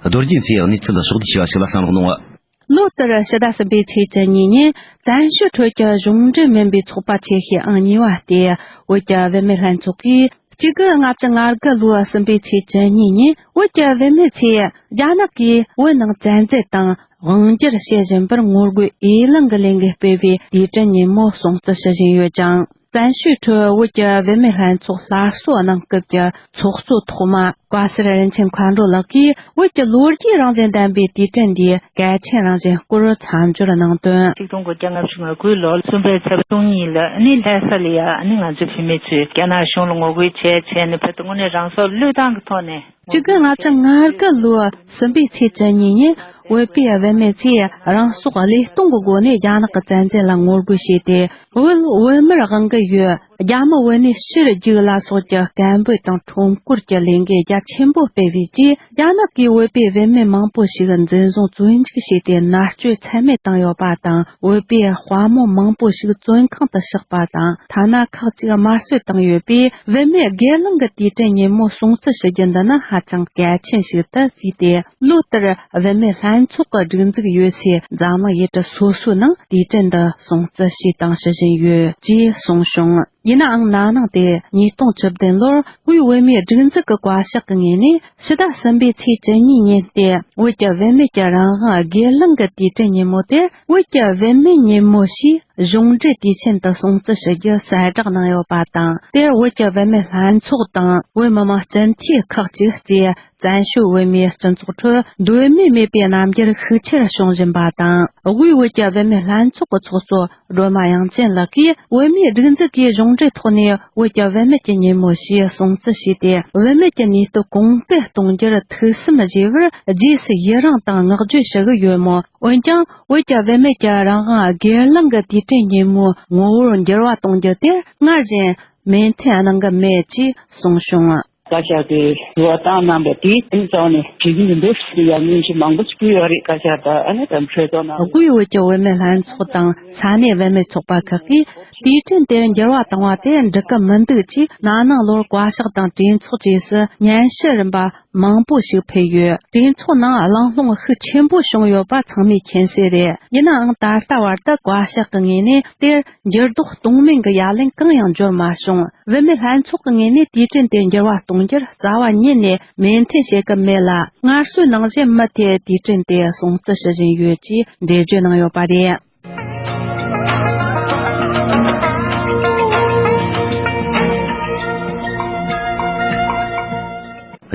རྡོ་རྗེ་མཚོས་གནས་ཚུལ་ཕྱོགས་བསྡུས་ཞུས་པ་ཞིག་ལ་གསན་རོགས་གནང་། ལོ་ལྟར་ཕྱི་ཟླ་གསུམ་པའི་ཚེས་བཅུ་གཉིས་ཉིན། བཙན་བྱོལ་ཁྲོད་ཀྱི་གཞུང་འབྲེལ་མིན་པའི་ཚོགས་པ་ཆེ་ཤོས་ཨང་གཉིས་པ་སྟེ། བོད་ཀྱི་བུད་མེད་ལྷན་ཚོགས་ཀྱིས་གཅིག་དགུ་ལྔ་བཅུ་ང་དགུ་ལོའི་གསུམ་པའི་ཚེས་བཅུ་གཉིས་ཉིན། བོད་ཀྱི་བུད་མེད་ཚོས་རྒྱ་ནག་གིས་བོད་ནང་བཙན་འཛུལ་དང་དབང་སྒྱུར་བྱེད་བཞིན་པར་ངོ་རྒོལ་འོས་ལངས་ཀྱི་ལས་འགུལ་སྤེལ་བའི་དུས་དྲན་ཉིན་མོ་སྲུང་བརྩི་ཞུ་བཞིན་ཡོད་ཅིང་། བཙན་བྱོལ་ཁྲོད་བོད་ཀྱི་བུད་མེད་ལྷན་ཚོགས་སླར་གསོ་གནང་སྐབས་ཀྱི་ཚོགས་གཙོ་ཐོག་མ་བཀའ་ཟུར་རིན་ཆེན་མཁའ་འགྲོ་ལགས་ཀྱིས། བོད་ཀྱི་ལོ་རྒྱུས་རང་བཞིན་ལྡན་པའི་དུས་དྲན་འདིའི་གལ་ཆེན་རང་བཞིན་སྐོར་མཚམས་སྦྱོར་གནང་དོན། ཆིག་སྟོང་དགུ་བརྒྱ་ལྔ་བཅུ་ང་དགུའི་ལོ་གསུམ་པའི་ཚེས་པ་བཅུ་གཉིས་ལ་ནི་ལྷ་ས་ལ་ཡ་ནི་ང་ཚོའི་བུད་མེད་ཚོས་རྒྱ་ནག་གཞུང་ལ་ངོ་རྒོལ་བྱས་བྱས་ནས་བོད་དུ་དངོས་གནས་རང་སྲོག་བློས་བཏང་གི་ཐོག་ནས། གཅིག་དགུ་ལྔ་བཅུ་ང་དགུ་ལོའི་གསུམ་པའི་ཚེས་བཅུ་གཉིས་ཉིན། བོད་པའི་བུད་མེད་ཚོས་རང་སྲོག་བློས་གཏོང་གི་སྒོ་ནས་རྒྱ་ནག་གི་བཙན་འཛུལ་ལ་ངོ་རྒོལ་བྱས་ཏེ། བོད་བོད་མིར་དབང་གི་ཡོད། རྒྱ་མི་བོད་ནས་ཕྱིར་རྒྱུགས་ལ་སོགས་ཀྱི་སྐད་འབོད་དང་ཁྲོམ་སྐོར་གྱི་ལས་འགུལ་རྒྱ་ཆེན་པོ་སྤེལ་བའི་རྗེས། རྒྱ་ནག་གིས་བོད་པའི་བུད་མེད་མང་པོ་ཞིག་འཛིན་བཟུང་བཙོན་འཇུག་བྱས་ཏེ། མནར་གཅོད་ཚད་མེད་བཏང་ཡོད་པ་དང་། བོད་པའི་དཔའ་མོ་མང་པོ་ཞིག་བཙོན་ཁང་དུ་བཞག་པ་དང་། ཐ་ན་ཁག་ཅིག་དམར་གསོད་བཏང་ཡོད་པས། བུད་མེད་སྒེར་ལངས་ཀྱི་དུས་དྲན་ཉིན་མོ་སྲུང་བརྩི་ཞུ་རྒྱུ་འདི་ནི་ཧ་ཅང་གལ་ཆེན་ཞིག་ཏུ་བརྩིས་ཏེ། ལོ་ལྟར་བུད་མེད་ལྷན་ཚོགས་ཀྱི་སྒྲིག་འཛུགས་ཡོད་སའི་འཛམ་གླིང་ཡུལ་གྲུ་སོ་སོའི་ནང་དུས་དྲན་འདི་སྲུང་བརྩི་བྱས་དང་ཞུ་བཞིན་ཡོད་ཅེས་གསུངས་བྱུང་། ཡིན་ནའང་ན་ནིང་སྟེ་ཉིས་སྟོང་བཅུ་བདུན་ལོར་དབུས་བོད་མིའི་སྒྲིག་འཛུགས་ཀྱི་བཀའ་ཤག་གི་ངོས་ནས་ཕྱི་ཟླ་གསུམ་པའི་ཚེས་བཅུ་གཉིས་ཉིན་ཏེ་བོད་ཀྱི་བུད་མེད་ཀྱི་རང་དབང་སྒེར་ལངས་ཀྱི་དུས་དྲན་ཉིན་མོ་དེར་བོད་ཀྱི་བུད་མེད་ཉིན་མོ་ཞེས་གཞུང་འབྲེལ་དུས་ཆེན་དུ་སྲུང་བརྩི་ཞུ་རྒྱུ་གསལ་བསྒྲགས་གནང་ཡོད་པ་དང་། དེར་བོད་ཀྱི་བུད་མེད་ལྷན་ཚོགས་དང་བོད་མི་མང་སྤྱི་འཐུས་ཁག་ཅིག་བཅས་བཙན་བྱོལ་བོད་མིའི་སྤྱི་ཚོགས་ཁྲོད་དོན་མེད་མེད་པའི་རྣམ་འགྱུར་ཤུགས་ཆེར་བྱུང་བཞིན་པ་དང་། དབུས་བོད་ཀྱི་བུད་མེད་ལྷན་ཚོགས་ཀྱི་ཚོགས་གཙོ་སྒྲོལ་མ་དབྱངས་ཅན་ལགས་ཀྱིས་བོད་མིའི་སྒྲིག་འཛུགས་ཀྱིས་གཞུང་འབྲེལ་ཐོག་ནས་བོད་ཀྱི་བུད་མེད་ཀྱི་ཉིན་མོ་ཞེས་སྲུང་བརྩི་བྱས་ཏེ། བུད་མེད་ཀྱི་ནུས་སྟོབས་གོང་སྤེལ་གཏོང་རྒྱུར་ཐུགས་བསམ་བཞེས་པར་རྗེས་སུ་ཡི་རང་དང་བསྔགས་བརྗོད་ཞུ་གི་ཡོད་མོད། འོན་ཀྱང་བོད་ཀྱི་བུད་མེད་ཀྱི་རང་དབང་སྒེར་ལངས་ཀྱི་དུས་དྲན་ཉིན་མོའི་ངོ་བོར་འགྱུར་བ་གཏོང་རྒྱུ་དེར་སྔར་བཞིན་མོས་མཐུན་གནང་གི་མེད་ཅེས་གསུངས་བྱུང་། བཀའ་ཤག་གིས་འགྱུར་བ་བཏང་གནང་བ་དེས་ཨ་ནི་རྩ་བ་ནས་གྲོས་མོལ་འདི་ཡར་སྙན་ཞུ་མང་པོ་ཞིག་ཕུལ་ཡོད་རེད། བཀའ་ཤག་དང་ཨ་ནི་དམ་ཧྲེ་ཏོ་ན། དབུས་བོད་ཀྱི་བུད་མེད་ལྷན་ཚོགས་དང་ས་གནས་བུད་མེད་ཚོགས་པ་ཁག་གིས་དུས་དྲན་དེར་འགྱུར་བ་བཏང་བ་དེ་འགྲིག་གི་མི་འདུག་ཅེས་ན་ནིང་ལོར་བཀའ་ཤག་དང་གྲོས་ཚོགས་བཅས་སུ་སྙན་ཞུ་རིམ་པ་མང་པོ་ཞིག་ཕུལ་ཡོད། གྲོས་ཚོགས་ནང་གླེང་སློང་ཤུགས་ཆེན་པོ་བྱུང་ཡོད་པ་ཚང་མས་མཁྱེན་གསལ་རེད། ཡིན་ནའང་ད་ལྟ་བར་དུ་བཀའ་ཤག་གི་ངོས་ནས་དེར་འགྱུར་ལྡོག་གཏོང་མིན་གྱི་ཡ་ལན་གང་ཡང་འབྱོར་མ་བྱུང་། བུད་མེད་ལྷན་ཚོགས་ཀྱི་ངོས་ནས་དུས་དྲན་དེ་འགྱུར་བ་གཏོང་རྒྱུར་རྩ་བ་ཉིད་ནས་མོས་མཐུན་བྱེད་ཀྱི་མེད་ལ། སྔར་སྲོལ་ནང་བཞིན་མུ་མཐུད་དུས་དྲན་དེ་སྲུང་བརྩི་ཞུ་བཞིན་ཡོད་ཅེས་འགྲེལ་བརྗོད་གནང་ཡོད་པ་རེད།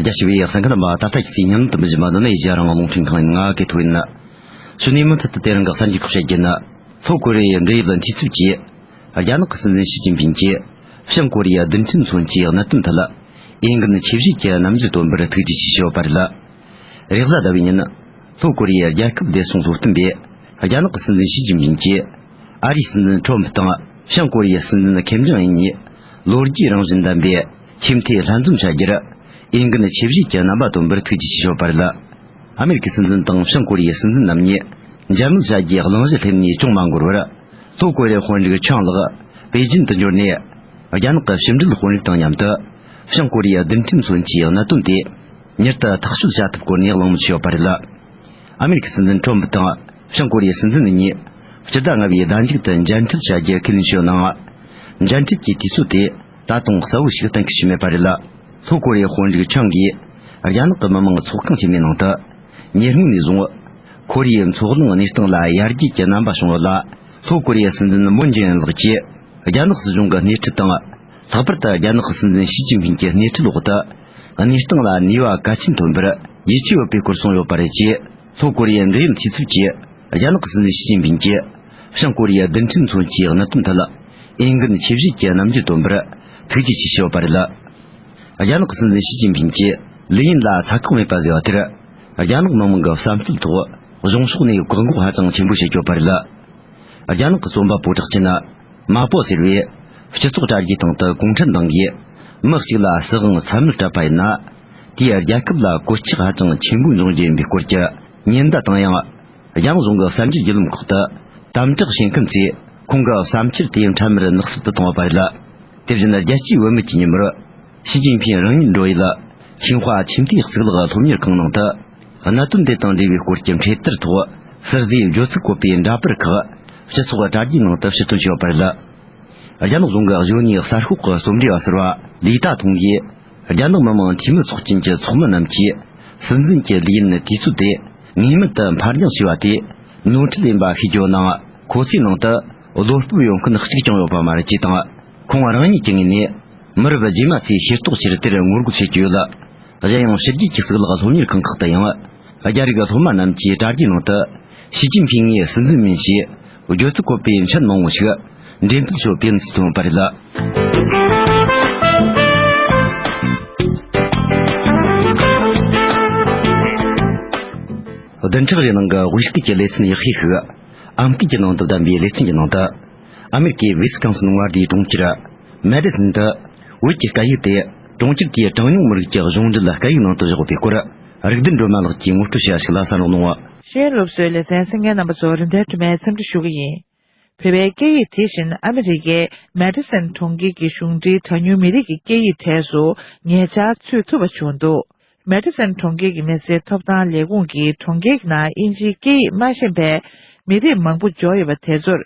རྒྱ་ཆེ་བའི་གསན་མཁན་རྣམ་པ། ད་ལྟ་ཁྱེད་ཚོས་ཉན་དུ་མི་བཞིན་པ་འདི་ནི་ཨེ་ཤེ་ཡ་རང་དབང་རླུང་འཕྲིན་ཁང་ཡིན། ང་གི་ཐོ་ཡིན། ཕྱི་ནས་མུ་མཐུད་དུ་དེ་རིང་གི་གསར་འགྱུར་ཁག་བཤད་རྒྱུ་ནི། ལྷོ་ཀོ་རི་ཡའི་འབྲེལ་ཡོད་འཐུས་ཚབ་ཀྱིས། རྒྱ་ནག་གི་སྲིད་འཛིན་ཞི་ཅིན་ཕིང་གིས་བྱང་ཀོ་རི་ཡ་རྡུལ་ཕྲན་མཚོན་ཆའི་གནད་དོན་ཐད་འོས་འགན་ཆེ་བཞེས་ཀྱི་རྣམ་འགྱུར་སྟོན་པར་ཐུགས་རྗེ་ཆེ་ཞུས་ཡོད་པ་རེད། རེས་གཟའ་ཟླ་བའི་ཉིན། ལྷོ་ཀོ་རི་ཡའི་རྒྱལ་ཁབ་བདེ་སྲུང་སློབ་སྟོན་པས་རྒྱ་ནག་གི་སྲིད་འཛིན་ཞི་ཅིན་ཕིང་གིས་ཨ་རིའི་སྲིད་འཛིན་ཁྲོམ་ཕུ་དང་བྱང་ཀོ་རི་ཡའི་སྲིད་འཛིན་ཁེམ་ཇོང་ཨུན་གཉིས་ལོ་རྒྱུས་རང་བཞིན་ལྡན་པའི་ཆེས་མཐོའི་ལྷན་འཛོམས་བྱ་རྒྱུར་འོས་འགན་ཆེ་བཞེས་ཀྱི་རྣམ་པ་སྟོན་པར་ཐུགས་རྗེ་ཆེ་ཞུས་ཡོད་པ་རེད། ཨ་མེ་རི་ཁའི་སྲིད་འཛིན་དང་བྱང་ཀོ་རི་ཡའི་སྲིད་འཛིན་རྣམ་གཉིས་མཇལ་མོལ་བྱ་རྒྱུའི་གླེང་གཞི་སླེབས་ནས་ཅུང་མ་འགོར་བར། ལྷོ་ཀོ་རི་ཡའི་དཔོན་རིགས་ཆང་ལགས་པེ་ཅིན་དུ་འབྱོར་ནས། རྒྱ་ནག་གི་ཕྱི་འབྲེལ་དཔོན་རིགས་དང་མཉམ་དུ། བྱང་ཀོ་རི་ཡའི་རྡུལ་ཕྲན་མཚོན་ཆའི་གནད་དོན་དེ། མྱུར་དུ་ཐག་གཅོད་བྱ་ཐབས་སྐོར་ནས་གླེང་མོལ་བྱས་ཡོད་པ་རེད། ཨ་མེ་རི་ཁའི་སྲིད་འཛིན་ཁྲོམ་ཕུ་དང་། བྱང་ཀོ་རི་ཡའི་སྲིད་འཛིན་གཉིས། སྤྱི་ཟླ་ལྔ་བའི་ཟླ་མཇུག་ཏུ་མཇལ་འཕྲད་བྱ་རྒྱུ་ཁས་ལེན་བྱས་ཡོད་ནའང་། མཇལ་འཕྲད་ཀྱི་དུས་ཚོད་དེ། ད་དུང་གསལ་བོ་ཞིག་གཏན་འཁེལ་བྱས་མེད་པ་རེད། ལྷོ་ཀོ་རི་ཡའི་དཔོན་རིགས་ཆང་གིས། རྒྱ་ནག་གི་མི་དམངས་ཚོགས་ཁང་ཆེན་མོའི་ནང་དུ། ཉེ་སྔོན་ནས་བཟུང་། ཁོ་རེའི་མཚོ་གླིང་གནས་སྟངས་ལ་ཡར་རྒྱས་ཀྱི་རྣམ་པ་བྱུང་ཡོད་ལ། ལྷོ་ཀོ་རི་ཡའི་སྲིད་འཛིན་མུན་ཇེ་ཨིན་ལགས་ཀྱིས། རྒྱ་ནག་སྲིད་གཞུང་གི་སྣེ་ཁྲིད་དང་། ལྷག་པར་དུ་རྒྱ་ནག་གི་སྲིད་འཛིན་ཞི་ཅིན་ཕིང་གི་སྣེ་ཁྲིད་འོག་ཏུ། གནས་སྟངས་ལ་ནུས་པ་གལ་ཆེན་ཐོན་པར་ཡིད་ཆེས་ཡོད་པའི་སྐོར་གསུངས་ཡོད་པ་རེད། ཅེས་ལྷོ་ཀོ་རི་ཡའི་འབྲེལ་ཡོད་འཐུས་ཚབ་ཀྱིས། རྒྱ་ནག་གི་སྲིད་འཛིན་ཞི་ཅིན་ཕིང་གིས། བྱང་ཀོ་རི་ཡའི་རྡུལ་ཕྲན་མཚོན་ཆའི་གནད་དོན་ཐད། འོས་འགན་ཆེ་བཞེས་ཀྱི་རྣམ་འགྱུར་སྟོན་པར་ཐུགས་རྗེ་ཆེ་ཞུས་པ་རེད། རྒྱ་ནག་གི་སྲིད་འཛིན་ཞི་ཅིན་ཕིང་གིས་ལི་ཡིན་ལ་ཚ་ཁག་མེད་པ་ཟེར་བ་དེར། རྒྱ་ནག་མི་མང་གི་བསམ་ཚུལ་ཐོག་གཞུང་ཕྱོགས་ནས་བཀག་འགོག་ཧ་ཅང་ཆེན་པོ་བྱེད་ཀྱི་ཡོད་པ་རེད། རྒྱ་ནག་གི་རྩོམ་པ་པོ་གྲགས་ཅན་མ་པོ་ཟེར་བས། སྤྱི་ཚོགས་དྲ་རྒྱའི་སྟེང་དུ་གུང་ཁྲན་ཏང་གིས་མི་གཅིག་ལ་སྲིད་དབང་ཚད་མེད་སྤྲད་པ་ཡིན་ན། དེས་རྒྱལ་ཁབ་ལ་གོད་ཆག་ཧ་ཅང་ཆེན་པོ་འབྱུང་རྒྱུ་ཡིན་པའི་སྐོར་གྱི་ཉེན་བརྡ་བཏང་ཡང་། རྒྱ་ནག་གཞུང་གི་གསར་འགྱུར་བརྒྱུད་ལམ་ཁག་ཏུ་དམ་དྲག་བྱེད་མཁན་ཚོས་ཁོང་གི་བསམ་འཆར་དེ་འཕྲལ་མར་ནག་སུབ་ཏུ་བཏང་བ་རེད། དེ་བཞིན་རྒྱལ་སྤྱིའི་བུད་མེད་ཀྱི་ཉིན་མོར། ཞི་ཅིན་ཕིང་རང་ཉིད་འགྲོ་ཡུལ་ཆིང་ཧྭ་ཆེས་མཐོའི་གཙུག་ལག་སློབ་གཉེར་ཁང་ནང་དུ། གནད་དོན་དེ་དང་འབྲེལ་བའི་སྐོར་གྱི་འཕྲེད་དར་ཐོག་ཟུར་ཟའི་བརྗོད་ཚིག་བཀོད་པའི་འདྲ་པར་ཁག་སྤྱི་ཚོགས་དྲ་རྒྱའི་ནང་དུ་ཕྱིར་ཐོན་བྱས་ཡོད་པ་རེད། རྒྱ་ནག་གཞུང་གི་གཞོན་ནུའི་གསར་ཤོག་གི་རྩོམ་སྒྲིག་པ་ཟུར་པ་ལི་ཏ་ཐུང་གིས། རྒྱ་ནག་མི་དམངས་འཐུས་མི་ཚོགས་ཆེན་གྱི་ཚོགས་མི་རྣམས་ཀྱིས། སྲིད་འཛིན་གྱི་ལས་ཡུན་དུས་ཚོད་དེ། ངེས་མེད་དུ་འཕར་འགྱངས་བྱས་པ་དེ། ནོར་འཁྲུལ་ཡིན་པ་ཤེས་རྒྱུ་ནང་། ཁོ་ཚོའི་ནང་དུ། བློ་སྤོབས་ཡོད་མཁན་གཅིག་ཀྱང་ཡོད་པ་མ་རེད་ཅེས་དང་། ཁོང་རང་ཉིད་ཀྱི་ངོས་ནས། མི་རབས་རྗེས་མ་ཚོས་ཤེས་རྟོགས་ཆེར་དེར་ངོ་རྒོལ་བྱེད་ཀྱི་ཡོད། གཞན་ཡང་ཕྱི་རྒྱལ་གྱི་གཙུག་ལག་སློབ་གཉེར་ཁང་ཁག་ཏུ་ཡང་། རྒྱ་རིགས་སློབ་མ་རྣམས་ཀྱིས་དྲ་རྒྱའི་ནང་དུ། ཞི་ཅིན་ཕིང་ངའི་སྲིད་འཛིན་མིན་ཞེས། བརྗོད་ཚིག་བཀོད་པའི་མཆན་མང་བོ་ཞིག་འགྲེམས་སྤེལ་ཞུ་བའི་གནས་སུ་ཐོན་པ་རེད། བདུན་ཕྲག་རེའི་ནང་གི་དབུས་སྐད་ཀྱི་ལེ་ཚན་ཡག་ཤོས་ཤིག་ཨམ་སྐད་ཀྱི་ནང་དུ་བདམས་པའི་ལེ་ཚན་གྱི་ནང་དུ། ཨ་མེ་རི་ཀའི་ཝི་སི་ཀོན་སིན་མངའ་སྡེའི་གྲོང་ཁྱེར་མེ་ཌི་སིན་དུ། བོད་ཀྱི་སྐད་ཡིག་དེ་གྲོང་ཁྱེར་དེའི་གྲངས་ཉུང་མི་རིགས་ཀྱི་གཞུང་འབྲེལ་སྐད་ཡིག་ནང་དུ་བཞག་པའི་སྐོར། རིག་ལྡན་སྒྲོལ་མ་ལགས་ཀྱིས་ངོ་སྤྲོད་བྱས་པ་ཞིག་ལ་གསན་རོགས་གནང་། ཤེས་ཡོན་སློབ་གསོའི་ལེ་ཚན་གསན་མཁན་རྣམ་པ་ཚོར་རིན་ལྡན་སྒྲོལ་མས་འཚམས་འདྲི་ཞུ་གི་ཡིན། བོད་པའི་སྐད་ཡིག་དེ་བཞིན་ཨ་མི་རི་ཀའི་མེ་ཌི་སན་གྲོང་ཁྱེར་གྱི་གཞུང་འབྲེལ་གྲངས་ཉུང་མི་རིགས་ཀྱི་སྐད་ཡིག་གྲས་སུ་ཉེ་ཆར་ཚུད་ཐུབ་པ་བྱུང་འདུག་མེ་ཌི་སན་གྲོང་ཁྱེར་གྱི་མི་སེར་ཐོབ་ཐང་ལས་ཁུངས་ཀྱིས་གྲོང་ཁྱེར་གྱི་ནང་དབྱིན་ཇིའི་སྐད་ཡིག་མ་ཤེས་པའི་མི་རིགས་མང་པོ་འབྱོར་ཡོད་པ་དེ་ཚོར།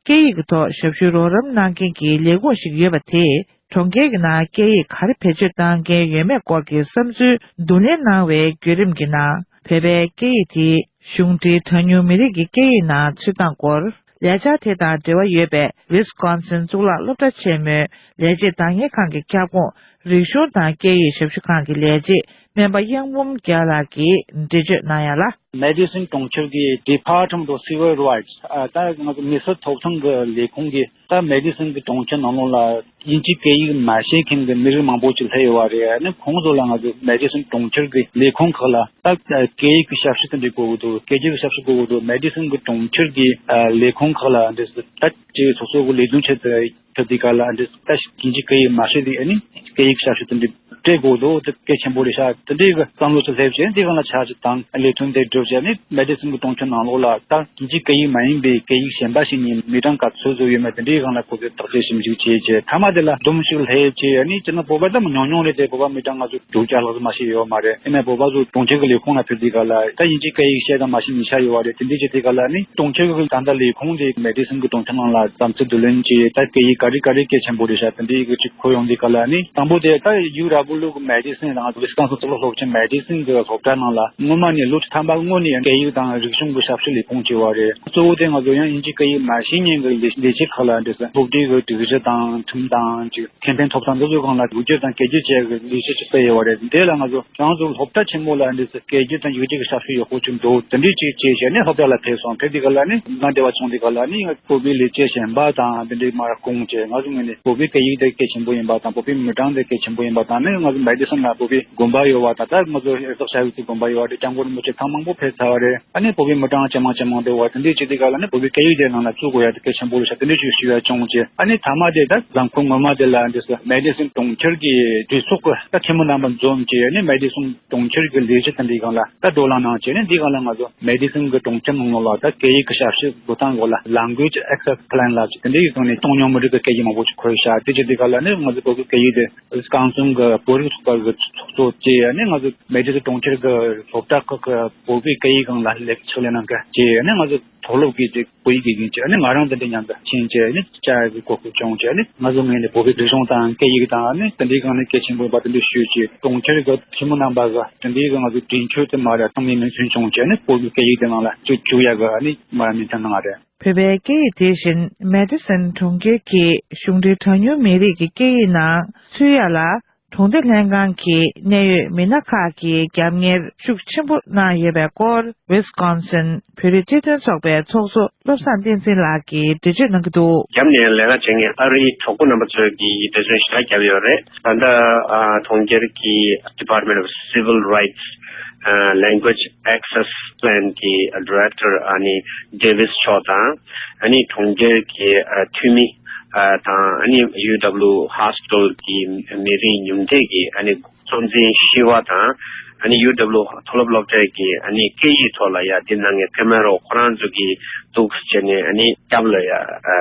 སྐད་ཡིག་གི་ཐོག་ཞབས་ཞུའི་རོགས་རམ་གནང་མཁན་གྱི་ལས་ཁུངས་ཤིག་ཡོད་པ་དེས། གྲོང་ཁྱེར་གྱི་ནང་སྐད་ཡིག་ག་རེ་བེད་སྤྱོད་གཏང་མཁན་ཡོད་མེད་སྐོར་གྱི་བསམ་ཚུལ་བསྡུ་ལེན་གནང་བའི་བརྒྱུད་རིམ་གྱི་ནང་། བོད་པའི་སྐད་ཡིག་དེ་གཞུང་འབྲེལ་གྲངས་ཉུང་མི་རིགས་ཀྱི་སྐད་ཡིག་ནང་ཚུད་སྟངས་སྐོར། ལས་འཆར་དེ་དང་འབྲེལ་བ་ཡོད་པའི་ཝི་སི་ཀོན་སིན་གཙུག་ལག་སློབ་གྲྭ་ཆེན་མོའི་ལས་བྱེད་བདག་གཉེར་ཁང་གི་ཁྱབ་ཁོངས་རིག་གཞུང་དང་སྐད་ཡིག་ཞབས་ཞུ་ཁང་གི་ལས་བྱེད་སྨན་པ་གཡང་འབུམ་རྒྱལ་ལགས་ཀྱིས་འགྲེལ་བརྗོད་གནང་ཡ་ལ། Madison་གྲོང་ཁྱེར་གྱི་Department of Civil Rights ཨ་ད་ང་ཚོ་མི་སེར་ཐོབ་ཐང་གི་ལས་ཁུངས་ཀྱིས་ད་Madison་གི་གྲོང་ཁྱེར་ནང་ལོགས་ལ་དབྱིན་ཇིའི་སྐད་ཡིག་མ་ཤེས་མཁན་གྱི་མི་རིགས་མང་པོ་ཅིག་སླེབས་ཡོད་པ་རེད། ཨ་ནི་ཁོང་ཚོ་ལ་ང་ཚོ་Madison་གྲོང་ཁྱེར་གྱི་ལས་ཁུངས་ཁག་ལ་ད་སྐད་ཡིག་གི་ཞབས་ཞུ་དེ་འདྲ་དགོས་ཀྱི་འདུག་སྐད་སྒྱུར་གྱི་ཞབས་ཞུ་དགོས་ཀྱི་འདུག Madison་གི་གྲོང་ཁྱེར་གྱི་ཨ་ལས་ཁུངས་ཁག་ལ་འདྲ་ད་ཅིག་སོ་སོ་གི་ལས་དོན་ཆེད་དུ་ཐུབ་དེ་ག་ལ་འདི་ལྟ་ཞིག་དབྱིན་ཇིའི་སྐད་ཡིག་མ་ཤེས་དེ་ཨ་ནི་སྐད་ཡིག་ཞབས་ཞུ་དེ་འདྲ་སྤྲད་དགོས་འདུག་དེ་གལ་ཆེན་པོ་རེད་ཤག་དེ་འདྲའི་གི་བསམ་བློ་ཞིག་སླེབས་བྱས་དེ་གང་ལ་ཆ་ཞིག་དང་ལས་དོན་དེ་བསྒྲུབས་བྱས་ནས་Madison་གི་གྲོང་ཁྱེར་ནང་ལོགས་ལ་ད་དབྱིན་ཇིའི་སྐད་ཡིག་མ་ཡིན་པའི་སྐད་ཡིག་གཞན་པ་ཞིག་ནས་མི་གྲངས་ག་ཚོད་ཚོད་ཡོད་མེད་དེ་འདྲའི་སྒང་ལ་ཁོ་ཚོས་བརྟག་དཔྱད་ཞིབ་འཇུག་བྱས་བྱས་མཐའ་མ་དེ་ལ་འདུམ་ཞིག་སླེབས་བྱས་ཨ་ནི་སྤྱིར་ན་བོད་པ་ད་མི་ཉུང་ཉུང་རེད་དེ་བོད་པ་མི་གྲངས་ང་ཚོ་དྲུག་བརྒྱ་ལྷག་ཙམ་མ་ཞིག་ཡོད་མ་རེད། ཡིན་ནའི་བོད་པ་ཚོ་གྲོང་ཁྱེར་གྱི་ལས་ཁུངས་ལ་ཕེབས་དུས་ག་ལ་ད་དབྱིན་ཇིའི་སྐད་ཡིག་ཤེས་དང་མ་ཤེས་ཉིན་ཆ་ཡོད་པ་རེད། དེ་འདྲའི་བྱེད་དུས་ག་ལ་ནི་གྲོང་ཁྱེར་གྱི་ད་ལྟ་ལས་ཁུངས་དེ་Madison་གྱི་གྲོང་ཁྱེར་ནང་ལ་བསམ་ཚུལ་བསྡུ་ལེན་བྱས་ད་སྐད་ཡིག་ག་རེ་ག་རེ་གལ་ཆེན་པོ་རེད་ཤག་དེ་འདྲའི་གི་ཅིག་གོ་ཡོང་དུས་ག་ལ་ནི་དང་པོ་དེ་ད་ཡུ་ར་བུ་ལུ་གི་Madison་དང་Wisconsin་གཙུག་ལག་སློབ་ཆེན་Madison་གི་སློབ་གྲྭ་ནང་ལ་སྔོན་མ་ནས་ལོ་བཅུ་ཐམ་པ་སྔོན་ནས་སྐད་ཡིག་དང་རིག་གཞུང་གི་ཞབས་ཞུ་ལས་ཁུངས་བྱས་པ་རེད། གཙོ་བོ་དེ་ང་ཚོ་ཡང་དབྱིན་ཇིའི་སྐད་ཡིག་མ་ཤེས་མཁན་གྱི་ལས་ལས་བྱེད་ཁག་ལ་འདྲ་ས་སློབ་གྲྭའི་གི་སྒྲིག་གཞི་དང་ཁྲིམས་དང་ཅིག་ཁེ་ཕན་ཐོབ་ཐང་འདི་ཚོའི་སྒང་ལ་འགུལ་སྐྱོད་དང་སྐད་སྒྱུར་བཅས་ཀྱི་ལས་གཞི་ཞིག་སྤེལ་ཡོད་པ་རེད། དེ་ལ་ང་ཚོ་རང་ཚོ་སློབ་གྲྭ་ཆེན་མོ་ལ་འདི་ཚོ་སྐད་སྒྱུར་དང་ཡིག་རྒྱུགས་ཀྱི་ཞབས་ཞུ་ཡག་པོ་ཅིག་འདུག་དེ་འདྲའི་ཅིག་བྱས་བྱས་ནས་སློབ་གྲྭ་ལ་ཕེབས་སོང་། ཕེབས་དུས་ག་ལ་ནི་ང་འབྲེལ་བ་བྱུང་དུས་ག་ལ་ནི་ང་བོད་པའི་ལས་བྱེད་གཞན་པ་དང་དེ་འདྲའི་མར་སྐུང་བྱས་ང་ཚོ་ངོས་ནས་བོད་པའི་སྐད་ཡིག་དེ་གལ་ཆེན་པོ་ཡིན་པ་དང་བོད་པའི་མི་གྲངས་དེ་གལ་ཆེན་པོ་ཡིན་པ་དང་ནི་ང་ཚོ་Madison་ལ་བོད་པའི་དགོན་པ་ཡོད་པ་དང་ད་ང་ཚོ་ཧེ་སག་ཤ་ཡུ་ཏི་དགོན་པ་ཡོད་པ་དེ་སྐྱབས་མགོན་རིན་པོ་ཆེ་ཐེངས་མང་པོ་ཕེབས་ཚར་བ་རེད། ཨ་ནི་བོད་པའི་མི་གྲངས་ཇེ་མང་ཇེ་མང་འགྲོ་བ་དེ་འདྲའི་བྱེད་དུས་ག་ལ་ནི་བོད་པའི་སྐད་ཡིག་དེ་ནང་ལ་བཙུགས་དགོས་ཡ་དེ་གལ་ཆེན་པོ་རེད་ཤག་དེ་འདྲའི་ཅིག་ཞུ་ཡ་བྱུང་བྱས། ཨ་ནི་མཐའ་མ་དེ་ད་ལམ་ཁོ་ངོ་མ་དེ་ལ་འདི་སུ་Madison་གྲོང་ཁྱེར་གྱི་གྲོས་ཚོགས་ཀྱི་ད་འཐུས་མི་རྣམ་པ་འཛོམས་བྱས་ཨ་ནི་Madison་གྲོང་ཁྱེར་གྱི་ལས་གཞི་དེ་འདྲའི་སྒང་ལ་ད་བགྲོ་གླེང་གནང་བྱས་ནས་འདི་སྒང་ལ་ང་ཚོ་Madison་གི་གྲོང་ཁྱེར་ནང་ལོགས་ལ་ད་སྐད་ཡིག་གི་ཞབས་ཞུ་འགྲོ་སྟངས་སྐོར་ལ་Language Access Plan་ལ་དེ་འདྲའི་སྒང་ནས་གྲངས་ཉུང་མི་རིགས་ཀྱི་སྐད་ཡིག་མང་པོ་ཅིག་འཁོད་ཤག་དེ་བྱེད་དུས་ག་ལ་ནི་ང་ཚོ་བོད་ཀྱི་སྐད་ཡིག་དེ་ཨི་སི་ཀང་སུན་གྱི་བོད་རིགས་ཚོགས་པ་གི་ཚོགས་གཙོ་བཅས་ནས་ང་ཚོ་མེ་ཏྲི་གྲོང་ཁྱེར་གྱི་སློབ་གྲྭ་ཁག་གི་བོད་པའི་སྐད་ཡིག་སྒང་ལ་ལས་ཕྱག་ལས་གནང་མཁན་བཅས་ནས་ང་ཚོ་མཐོ་སློབ་ཀྱི་ཅིག་བོད་ཡིག་དགེ་རྒན་བཅས་ནས་ང་རང་དེ་འདྲ་མཉམ་དུ་ཕྱིན་བཅས་ནས་བཅར་གྱི་གོ་སྐབས་བྱུང་བཅས་ནས་ང་ཚོ་ངོས་ནས་བོད་པའི་རིག་གཞུང་དང་སྐད་ཡིག་དང་ནི་དེ་འདྲའི་སྒང་ནས་གལ་ཆེན་པོ་ཡིན་པ་དེ་འདྲ་ཞུས་ཀྱི་གྲོང་ཁྱེར་གྱི་འཐུས་མི་རྣམ་པ་གི་དེ་འདྲའི་གི་ང་ཚོ་མགྲིན་ཆོད་དུ་མ་རེད་ཚང་མས་མོས་མཐུན་བྱུང་བཅས་ནས་བོད་ཀྱི་སྐད་ཡིག་དེ་ནང་ལ་བཅུག་བཅུག་ཡག་གི་ནི་མ་མོས་མཐུན་གནང་བ་རེད། བོད་པའི་སྐད་ཡིག་དེ་བཞིན་Madison་གྲོང་ཁྱེར་གྱི་གཞུང་འབྲེལ་གྲངས་ཉུང་མི་རིགས་ཀྱི་སྐད་ཡིག་ནང་ཚུད་ཡ་ལ་གྲོང་སྡེ་ལྷན་ཁང་གི་གནད་ཡོད་མི་སྣ་ཁག་གིས་རྒྱབ་གཉེར་ཤུགས་ཆེན་པོ་གནང་ཡོད་པའི་སྐོར་Wisconsin་བོད་རིགས་སྤྱི་མཐུན་ཚོགས་པའི་ཚོགས་གཙོ་བློ་བཟང་བསྟན་འཛིན་ལགས་ཀྱིས་འགྲེལ་བརྗོད་གནང་གི་འདུག་རྒྱབ་ནས་ལས་ཀ་བྱེད་མཁན་ཨ་རིའི་གྲོགས་པོ་རྣམ་པ་ཚོས་ཀྱིས་འགྲེལ་བརྗོད་ཞེ་དྲག་བརྒྱབ་ཡོད་རེད། ད་ལྟ་ཨ་གྲོང་ཁྱེར་གྱི་Department of Civil Rights ཨ་Language Access Plan་གྱི་Director་ཨ་ནི་Davis་མཆོག་དང་ཨ་ནི་གྲོང་ཁྱེར་གྱི་ཨ་འཐུས་མི་ཨ་དང་ཨ་ནི་ཡུ་ཌབ་ལུ་Hospital་གྱི་མི་རིགས་ཉུང་མཐའ་གི་ཨ་ནི་གཙོ་འཛིན་ཤི་བ་དང་ཨ་ནི་ཡུ་ཌབ་ལུ་མཐོ་སློབ་སློབ་གྲྭ་གི་ཨ་ནི་སྐད་ཡིག་ཐོག་ལ་ཡ་འདི་གནང་མཁན་ཕེ་མེ་རོ་ཁོ་རང་ཚོ་གིས་འདུག་བྱས་ནས་ཨ་ནི་སྐྱབས་ལ་ཡ་ཨ་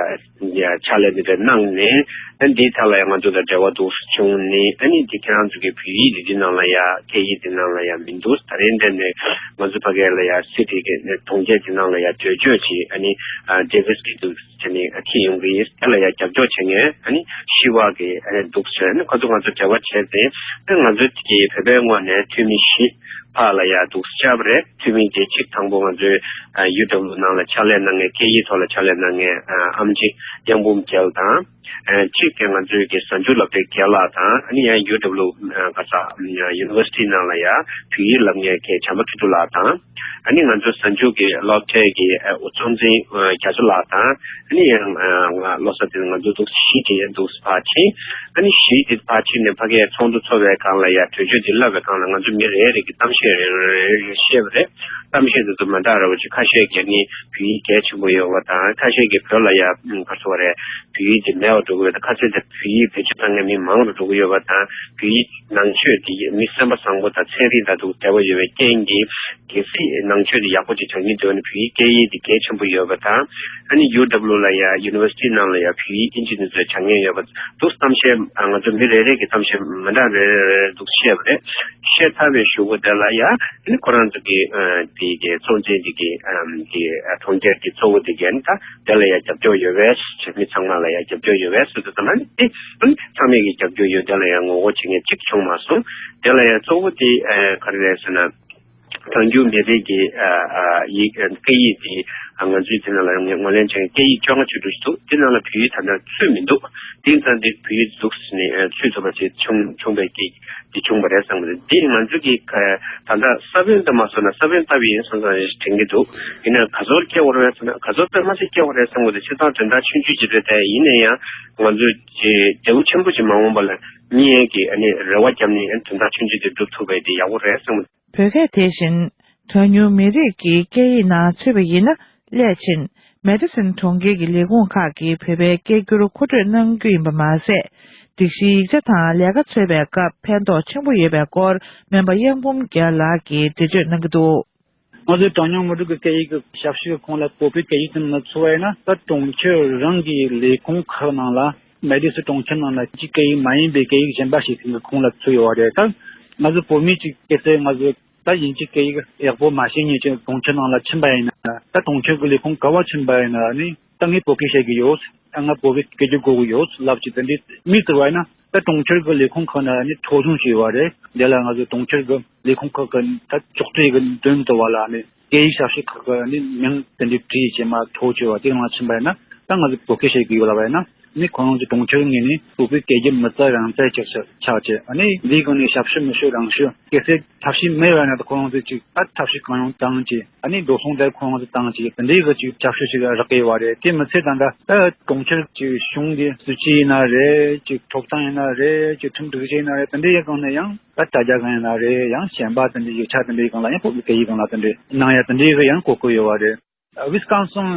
ཡ་ཕྱག་ལས་འདི་འདྲ་གནང་ནས་ཨ་འདིའི་ཐད་ལ་ཡང་ང་ཚོ་དང་འབྲེལ་བ་འདུག་བྱུང་ནས་ཨ་ནི་འདི་ཁྱེད་རང་ཚོ་གི་བོད་ཡིག་འདི་འདི་ནང་ལ་ཡ་སྐད་ཡིག་འདི་ནང་ལ་ཡ་མི་འདུག་ད་རིང་འདི་ནས་ང་ཚོ་ཕ་གི་ལ་ཡ་སི་ཊི་གི་གྲོང་ཁྱེར་འདི་ནང་ལ་ཡ་བྲོས་བྱོལ་བྱས་ཨ་ནི་ཨ་ཌེ་ཝིས་གི་འདུག་བྱས་ནས་ཨ་འཁྱེར་ཡོང་གི་ཡིན། དེ་ལ་ཡ་རྒྱབ་སྐྱོར་བྱེད་མཁན་ཨ་ནི་ཤི་བ་གི་ཨ་ནི་འདུག་བྱས་ཨ་ནི་ཁོ་ཚོ་ང་ཚོ་འབྲེལ་བ་བྱས་ཏེ་ཨ་ང་ཚོ་གི་བོད་པའི་ངོས་ནས་འཐུས་མི་བཞི་ཕར་ལ་ཡ་འདུག་བཅར་བ་རེད། འཐུས་མི་དེ་གཅིག་དང་པོ་ང་ཚོའི་ཨ་ཡུ་ཌབ་ལུ་ནང་ལ་ཕྱག་ལས་གནང་མཁན་སྐད་ཡིག་ཐོག་ལ་ཕྱག་ལས་གནང་མཁན་ཨ་ཨམ་ཆི་གཡང་འབུམ་རྒྱལ་དང་། ཨ་གཅིག་དེ་ང་ཚོའི་གི་གཟའ་མཇུག་སློབ་གྲྭའི་རྒན་ལགས་དང་ཨ་ནི་ཡང་ཡུ་ཌབ་ལུ་ཨ་ག་ས་ཡུ་ནི་ཝར་སི་ཊི་ནང་ལ་ཡ་བོད་ཡིག་བསླབ་མཁན་གི་བྱམས་པ་ཁྲི་ཐོག་ལགས་དང་། ཨ་ནི་ང་ཚོ་གཟའ་མཇུག་གི་སློབ་གྲྭའི་གི་ཨ་གཙོ་འཛིན་ཨ་རྒྱ་མཚོ་ལགས་དང་ཨ་ནི་ཡང་ཨ་ང་བློ་བཟང་དེ་ང་ཚོ་འདུག་བཞི་དེ་འདུག་ཕར་ཕྱིན། ཨ་ནི་བཞི་དེ་ཕར་ཕྱིན་ནས་ཕ་གིའི་ཚོགས་འདུ་ཚོགས་པའི་སྒང་ལ་ཡ་གྲོས་ཆོད་དེ་བསླབ་པའི་སྒང་ལ་ང་ཚོ་མི་རེ་རེ་གི་གཏམ་བཤད་རེ་རེ་རེ་རེ་བཤད་པ་རེད། གཏམ་བཤད་དེ་ཚོ་མ་འདྲ་བ་ཅིག་ཁ་ཤས་ཀྱིས་ནི་བོད་ཡིག་གལ་ཆེན་པོ་ཡོད་པ་དང་ཁ་ཤས་ཀྱིས་བོད་ལ་ཡ་ག་རེ་ཟེར་དགོས་རེད། བོད་ཡིག་དེ་མེད་པར་འགྲོ་གི་ཡོད་དང་ཁ་སང་དེ་བོད་ཡིག་བེད་སྤྱོད་གཏོང་མཁན་མི་མང་རུ་འགྲོ་གི་ཡོད་པ་དང་བོད་ཡིག་ནང་ཆོས་དེ་མི་སེམས་པ་བཟང་པོ་དང་ཚན་རིག་དང་དུ་འབྲེལ་བ་ཡོད་པའི་རྐྱེན་གྱིས་གལ་སྲིད་ནང་ཆོས་དེ་ཡག་པོ་ཅིག་སྦྱང་གི་འདུག་ན་བོད་ཡིག་སྐད་ཡིག་དེ་གལ་ཆེན་པོ་ཡོད་པ་དང་ཨ་ནི་ཡུ་ཌབ་ལུ་ལ་ཡ་ཡུ་ནི་ཝར་སི་ཊི་ནང་ལ་ཡ་བོད་ཡིག་ཨིན་ཇི་དེ་ཚོ་སྦྱང་མཁན་ཡོད་པ་འདུག་གཏམ་བཤད་ང་ཚོ་མི་རེ་རེ་གི་གཏམ་བཤད་མི་འདྲ་རེ་རེ་རེ་རེ་འདུག་བཤད་པ་རེད། བཤད་ཚར་བའི་གཞུག་གུ་དེ་ལ་ ཡ་ནི་ཁོ་རང་ཚོ་གི་ཨ་དེ་གི་ཚོགས་ཆེན་དེ་གི་ཨམ་གི་ཨ་གྲོང་ཁྱེར་གི་གཙོ་བོ་དེ་གི་ཨ་ནི་ད་དེ་ལ་ཡ་རྒྱབ་སྐྱོར་ཡོད་པས་བྱེད་མི་ཚང་མ་ལ་ཡ་རྒྱབ་སྐྱོར་ཡོད་པས་སུ་དུ་ཙམ་ཨ་ནི་དེ་ཨ་ནི་ཚང་མས་གི་རྒྱབ་སྐྱོར་ཡོད། དེ་ལ་ཡ་ངོ་རྒོལ་བྱེད་མཁན་གཅིག་བྱུང་མ་སོང་། དེ་ལ་ཡ་གཙོ་བོ་དེ་ཨ་ག་རེ་རེད་ཟེར་ན། གྲངས་ཉུང་མི་རིགས་ཀྱི་ཨ་ཨ་ཡིག་ཨ་སྐད་ཡིག་དེ་ཨ་ང་ཚོའི་དེ་ནང་ལ་ངོས་ལེན་བྱེད་མཁན་སྐད་ཡིག་བཅོ་ལྔ་བཅུ་དྲུག་ཞིག་འདུག་དེ་ནང་ལ་བོད་ཡིག་ད་ལྟ་ཚུད་མི་འདུག་དེ་ཙང་དེ་བོད་ཡིག་འཛུགས་ནས་ཨ་ཚུད་ཐུབ་པ་ཞིག་བྱུང་བྱུང་བའི་སྐད་དེ་བྱུང་བ་རེད་བསམ་གི་འདུག་འདི་ང་ཚོ་གི་ཨ་ད་ལྟ་ས་བོན་ལྟ་མ་སོང་ན་ས་བོན་ལྟ་བུ་ཡིན་སོང་ཙང་དྲན་གྱི་འདུག་ཡིན་ན་ག་ཚོད་སྐྱེ་བ་རེད་ཟེར་ན་ག་ཚོད་དཔེ་མ་སྲིད་སྐྱེ་བ་རེད་བསམ་གི་འདུག་བྱས་ཙང་དོན་དག་ཆུང་ཆུང་ཅིག་རེད་དེ། ཡིན་ན་ཡང་ང་ཚོ་ཀྱི་འབྲས་བུ་ཆེན་པོ་ཞིག་མ་འོངས་པ་ལ་རྙེད་ཡས་ཀྱི་ཨ་ནི་རེ་བ་བརྒྱབ་ནས་ཨ་ནི་དོན་དག་ཆུང་ཆུང་དེ་སྒྲུབ་ཐུབ་པ་དེ་ཡག་པོ་རེད་བསམ་གི་འདུག་བོད་སྐད་དེ་བཞིན་གྲངས་ཉུང་མི་རིགས་ཀྱི་སྐད་ཡིག་ནང་ཚུད་པ་ཡིན་ན་སླད་ཕྱིན་མེ་ཌི་སིན་གྲོང་ཁྱེར་གྱི་ལས་ཁུངས་ཁག་གིས་བོད་པའི་སྐད་སྒྱུར་མཁོ་སྤྲོད་གནང་རྒྱུ་ཡིན་པ་མ་ཟད། སྒྲིག་གཞིའི་ཡིག་ཆ་དང་ལས་ཀ་འཚོལ་བའི་སྐབས་ཕན་ཐོགས་ཆེན་པོ་ཡོད་པའི་སྐོར་སྨན་པ་གཡང་འབུམ་རྒྱལ་ལགས་ཀྱིས་འགྲེལ་བརྗོད་གནང་གི་འདུག་ང་ཚོས་གྲངས་ཉུང་མི་རིགས་ཀྱི་སྐད་ཡིག་གི་ཞབས་ཞུ་གི་ཁོངས་ལ་བོད་པའི་སྐད་ཡིག་དེ་ནང་ཚུད་པ་ཡིན་ན། ད་གྲོང་ཁྱེར་རང་གི་ལས་ཁུངས་ཁག་ནང་ལ་མེ་ཌི་སིན་གྲོང་ཁྱེར་ནང་ལ་ཅིག་སྐད་ཡིག་མ་ཡིན་པའི་སྐད་ཡིག་གཞན་པ་ཞིག་གི་ཁོངས་ལ་ཚུད་ཡོད་པ་རེད། ད་ང་ཚོ་བོད་མི་ཅིག་སྐད་ཆ་ང་ཚོ་ད་དབྱིན་ཇིའི་སྐད་ཡིག་ཡག་པོ་མ་ཤེས་མཁན་ཅིག་གྲོང་ཁྱེར་ནང་ལ་ཕྱིན་པ་ཡིན་ན། ད་གྲོང་ཁྱེར་གྱི་ལས་ཁུངས་ག་པར་ཕྱིན་པ་ཡིན་ན་ནི་ད་ངས་བོད་སྐད་བཤད་ཀྱི་ཡོད། ད་ང་བོད་པའི་སྐད་སྒྱུར་དགོས་ཀྱི་ཡོད་ལབ་ཅིག་དེ་འདྲའི་མི་ཟེར་བ་ཡིན་ན། ད་གྲོང་ཁྱེར་གྱི་ལས་ཁུངས་ཁག་ནས་ནི་ཐོ་གཞུང་ཞིག་ཡོད་པ་རེད། དེ་ལ་ང་ཚོ་གྲོང་ཁྱེར་གྱི་ལས་ཁུངས་ཁག་གི་ད་ཅོག་ཙེ་གི་མདུན་དུ་བ་ལ་ནི་སྐད་ཡིག་ཞབས་ཞུ་ཁག་གི་ནི་མིང་དེ་འདྲའི་བྲིས་བྱས་མ་ཐོ་བཅོས་པ་དེ་ནང་ཕྱིན་པ་ཡིན་ན། ད་ང་ཚོ་བོད་སྐད་བཤད་ཀྱི་ཡོད་ལབ་པ་ཡིན་ན། ནི་ཁོ་རང་ཚོ་གྲོང་ཁྱེར་ངོས་ནས་བོད་པའི་སྐད་ཀྱི་མི་རྩ་རང་རྩ་ཆགས་ཆགས་ཆགས་ཀྱི། ཨ་ནི་འདིའི་སྒང་ནས་ཞབས་ཞུ་མི་ཞུ་རང་ཞུ། གལ་སྲིད་ཐབས་ཤེས་མེད་པ་ན་ད་ཁོ་རང་ཚོས་ཅིག་ཨ་ཐབས་ཤེས་གང་ཡོང་བཏང་ཅིག་ཨ་ནི་འགྲོ་སོང་དེ་ཁོ་རང་ཚོས་བཏང་ཅིག་དེ་འདྲའི་གི་ཅིག་ཞབས་ཞུ་ཞིག་རག་གི་ཡོད་པ་རེད། དེ་མི་ཚད་ད་ལྟ་ད་གྲོང་ཁྱེར་གྱི་གཞུང་གི་སྲིད་ཇུས་ཡིན་ན་རེད། ཅིག་ཐོབ་ཐང་ཡིན་ན་རེད། ཅིག་ཁྲིམས་སྒྲིག་གཞི་ཡིན་ན་རེད། དེ་འདྲའི་ཡི་སྒང་ནས་ཡང་ད་དྲ་རྒྱ་སྒང་ཡིན་ན་རེད། ཡང་གཞན་པ་དེ་འདྲའི་ཡིག་ཆ་དེ་འདྲའི་སྒང་ལ་ཡང་བོད་པའི་སྐད་ཡིག་སྒང་ལ་དེ་འདྲའི་གནང་ཡ་དེ་འདྲའི་གི་ཡང་གོ་སྐབས་ཡོད་པ་རེད། ཝི་སི་ཀོན་སིན་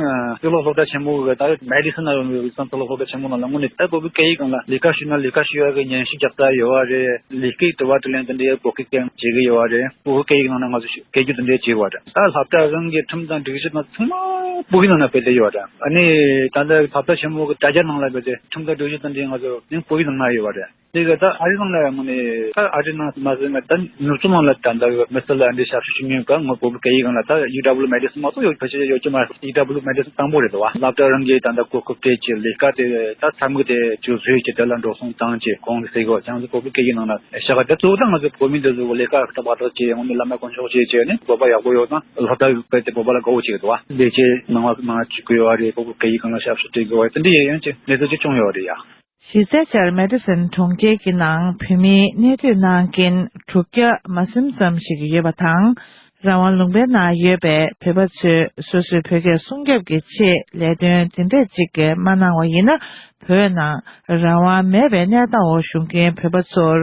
གཙུག་ལག་སློབ་གྲྭ་ཆེན་མོ་གི་ད་མེ་ཌི་སིན་ན་ཡོད་པའི་ཝི་སི་ཀོན་སིན་གཙུག་ལག་སློབ་གྲྭ་ཆེན་མོ་ནང་ལ་དངོས་གནས་ད་བོད་པའི་སྐད་ཡིག་སྒང་ལ་ལས་ཀ་ཞུས་ན་ལས་ཀ་ཞུ་ཡག་གི་ཉན་ཞིབ་རྒྱག་ས་ཡོད་པ་རེད། ལས་ཀའི་དྲི་བ་དྲིས་ལན་དེ་འདྲའི་བོད་སྐད་སྐད་བྱེད་གི་ཡོད་པ་རེད། བོད་སྐད་ཡིག་ནང་ན་ང་ཚོ་སྐད་སྒྱུར་དེ་འདྲའི་བྱེད་དགོས་པ་རེད། ད་སློབ་གྲྭ་རང་གི་ཁྲིམས་དང་སྒྲིག་གཞི་དང་ཚང་མ་བོད་ཀྱི་ནང་ན་སྤེལ་ཏེ་ཡོད་པ་རེད། ཨ་ནི་ད་ལྟ་སློབ་གྲྭ་ཆེན་མོ་གི་དྲ་རྒྱ་ནང་ལ་སྤེལ་ཏེ་ཁྲིམས་དང་སྒྲིག་གཞི་དེ་འདྲའི་ང་ཚོ་ཡང་བོད་ཀྱི་ནང་ན་ཡོད་པ་རེད། དེ་ག་ད་ཨ་རི་ནང་ལ་ཡང་ངོ་ནས་ད་ཨ་རི་ནང་མ་ཟད་ང་ད་ནུབ་ཕྱོགས་ནང་ལ་ད་ལྟ་མི་སེར་ལ་འདི་ཞབས་ཞུ་ཞུ་མྱོང་ག་ངོ་བོད་སྐད་ཡིག་སྒང་ལ་ད་ཡུ་ཌབ་ལུ་མེ་ཌི་སིན་མ་གཏོགས་ཡོད་ཕལ་ཆེར་ཡོད་ཀྱི་མ་རེད། ཡུ་ཌབ་ལུ་མེ་ཌི་སིན་དང་པོ་རེད་དོ། སློབ་གྲྭ་རང་གི་ད་ལྟ་གོ་སྐབས་སྤྲད་ཀྱི་ལས་ཀ་དེ་ད་ཚ་མིག་དེ་ཅིག་བཟོས་ཀྱི་དེ་ལ་འགྲོ་སོང་བཏང་ཀྱི་ཁོང་གི་སེ་གོ་ཅང་ཚོ་བོད་སྐད་ཡིག་ནང་ལ་ཤ་ག་དེ་གཙོ་བོ་ད་ང་ཚོ་བོད་མི་འདི་ཚོ་ལས་ཀ་ཧུར་ཐག་བར་ཐག་བྱས་ཡོང་ནས་བླ་མ་དཀོན་མཆོག་བྱས་བྱས་ནས་བོད་པ་ཡག་པོ་ཡོད་ཙང་ལྷག་ད་གི་དེ་བོད་པ་ལ་དགའ་བོ་བྱེད་ཀྱི་འདུག་བ། ལས་བྱེད་ནང་བ་མང་བ་བྱེད་ཀྱི་ཡོད་བ་རེད། བོད་སྐད་ཡིག་སྒང་ལ་ཞབས་ཞུ་སྤྲད་ཀྱི་ཡོད་བ་དེ་འདྲ་ཡང་ཅིག་གནས་ཚུལ་ཅིག་བྱུང་ཡོད་བ་རེད་ཡ། གཞི་རྩའི་ཆར་མེ་ཌི་སན་གྲོང་ཁྱེར་གྱི་ནང་བོད་མིའི་གནས་སྡོད་གནང་མཁན་དྲུག་བརྒྱ་མ་ཟིན་ཙམ་ཞིག་ཡོད་པ་དང་། རང་དབང་ལུང་པའི་ནང་ཡོད་པའི་བོད་པ་ཚོས་སོ་སོའི་བོད་སྐད་སྲུང་སྐྱོབ་ཀྱི་ཆེད་ལས་དོན་དེ་འདྲས་ཅིག་མ་གནང་བ་ཡིན་ན། བོད་ནང་རང་དབང་མེད་པའི་གནས་སྟངས་འོག་བཞུགས་མཁན་བོད་པ་ཚོར་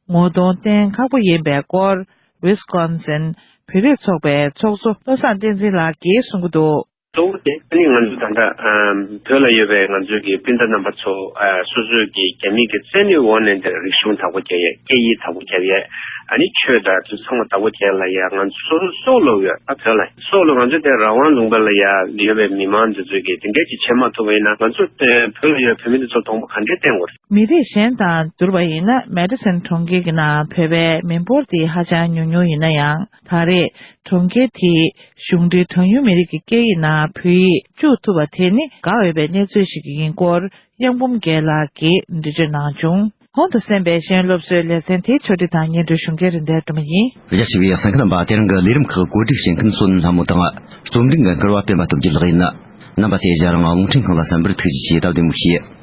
ངོ་གདོང་བསྟན་ཁག་པོ་ཡིན་པའི་སྐོར། ཝི་སི་ཀོན་སིན་བོད་རིགས་ཚོགས་པའི་ཚོགས་གཙོ་བློ་བཟང་བསྟན་འཛིན་ལགས་ཀྱིས་གསུང་གི་འདུག་གཙོ་བོ་དེ་ཨ་ནི་ང་ཚོ་ད་ལྟ་ཨམ་བོད་ལ་ཡོད་པའི་ང་ཚོའི་གི་སྤུན་ཟླ་རྣམ་པ་ཚོ་ཨ་སོ་སོའི་གི་རྒྱ་མི་གི་བཙན་གནོན་འོག་ནས་འདིར་རིག་གཞུང་བདག་པོ་རྒྱབ་ཡས། སྐད་ཡིག་བདག་པོ་རྒྱབ་ཡས། ཨ་ནི་ཆོས་དང་དེ་ཚང་མ་བདག་པོ་རྒྱབ་ལ་ཡ་ང་ཚོ་སོ་སོ་སྲོག་བླུ་ཡོད། ཨ་བོད་ལ་སྲོག་བླུ། ང་ཚོ་དེ་རང་དབང་ལུང་པ་ལ་ཡ་ཡོད་པའི་མི་མང་འདི་ཚོས་གི་དེ་འདྲས་ཅིག་བྱེད་མ་ཐུབ་པ་ཡིན་ན་ང་ཚོ་དེ་བོད་ལ་ཡོད་བོད་མི་འདི་ཚོ་གདོང་པ་ག་འདྲས་བསྟན་དགོས་རེད། མི་རིགས་གཞན་དང་བསྡུར་བ་ཡིན་ན་མེ་ཌི་སན་གྲོང་ཁྱེར་གྱི་ནང་བོད་པའི་མི་འབོར་དེ་ཧ་ཅང་ཉུང་ཉུང་ཡིན་ན་ཡང་། ད་རེས་གྲོང་ཁྱེར་དེའི་གཞུང་འབྲེལ་གྲངས་ཉུང་མི་རིགས་ཀྱི་སྐད་ཡིག་ནང་བོད་ཡིག་བཅུག་ཐུབ་པ་དེ་ནི་དགའ་འོས་པའི་གནས་ཚུལ་ཞིག་ཡིན་སྐོར་གཡང་འབུམ་རྒྱལ་ལགས་ཀྱིས་འགྲེལ་བརྗོད་གནང་བྱུང་། གོང་དུ་གསན་པའི་གཞན་སློབ་གསོའི་ལེ་ཚན་དེའི་ཕྱོགས་སྒྲིག་དང་སྙན་སྒྲོན་ཞུ་མཁན་རིན་ལྡན་སྒྲོལ་མ་ཡིན། རྒྱ་ཆེ་བའི་གསན་མཁན་རྣམ་པ། དེ་རིང་གི་ལས་རིམ་ཁག་གོ་སྒྲིག་བྱེད་མཁན་བསོད་ནམས་ལྷ་མོ་དང་། རྩོམ་སྒྲིག་འགན་འཁུར་བ་སྤེན་པ་སྟོབས་རྒྱལ་ལགས་ཡིན། རྣམ་པ་ཚོས་ང་རང་རླུང་འཕྲིན་ཁང་ལ་གསན་པར་ཐུགས་རྗེ་ཆེ། སྟབས་བདེ་མོ་བྱོས།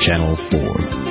Channel four.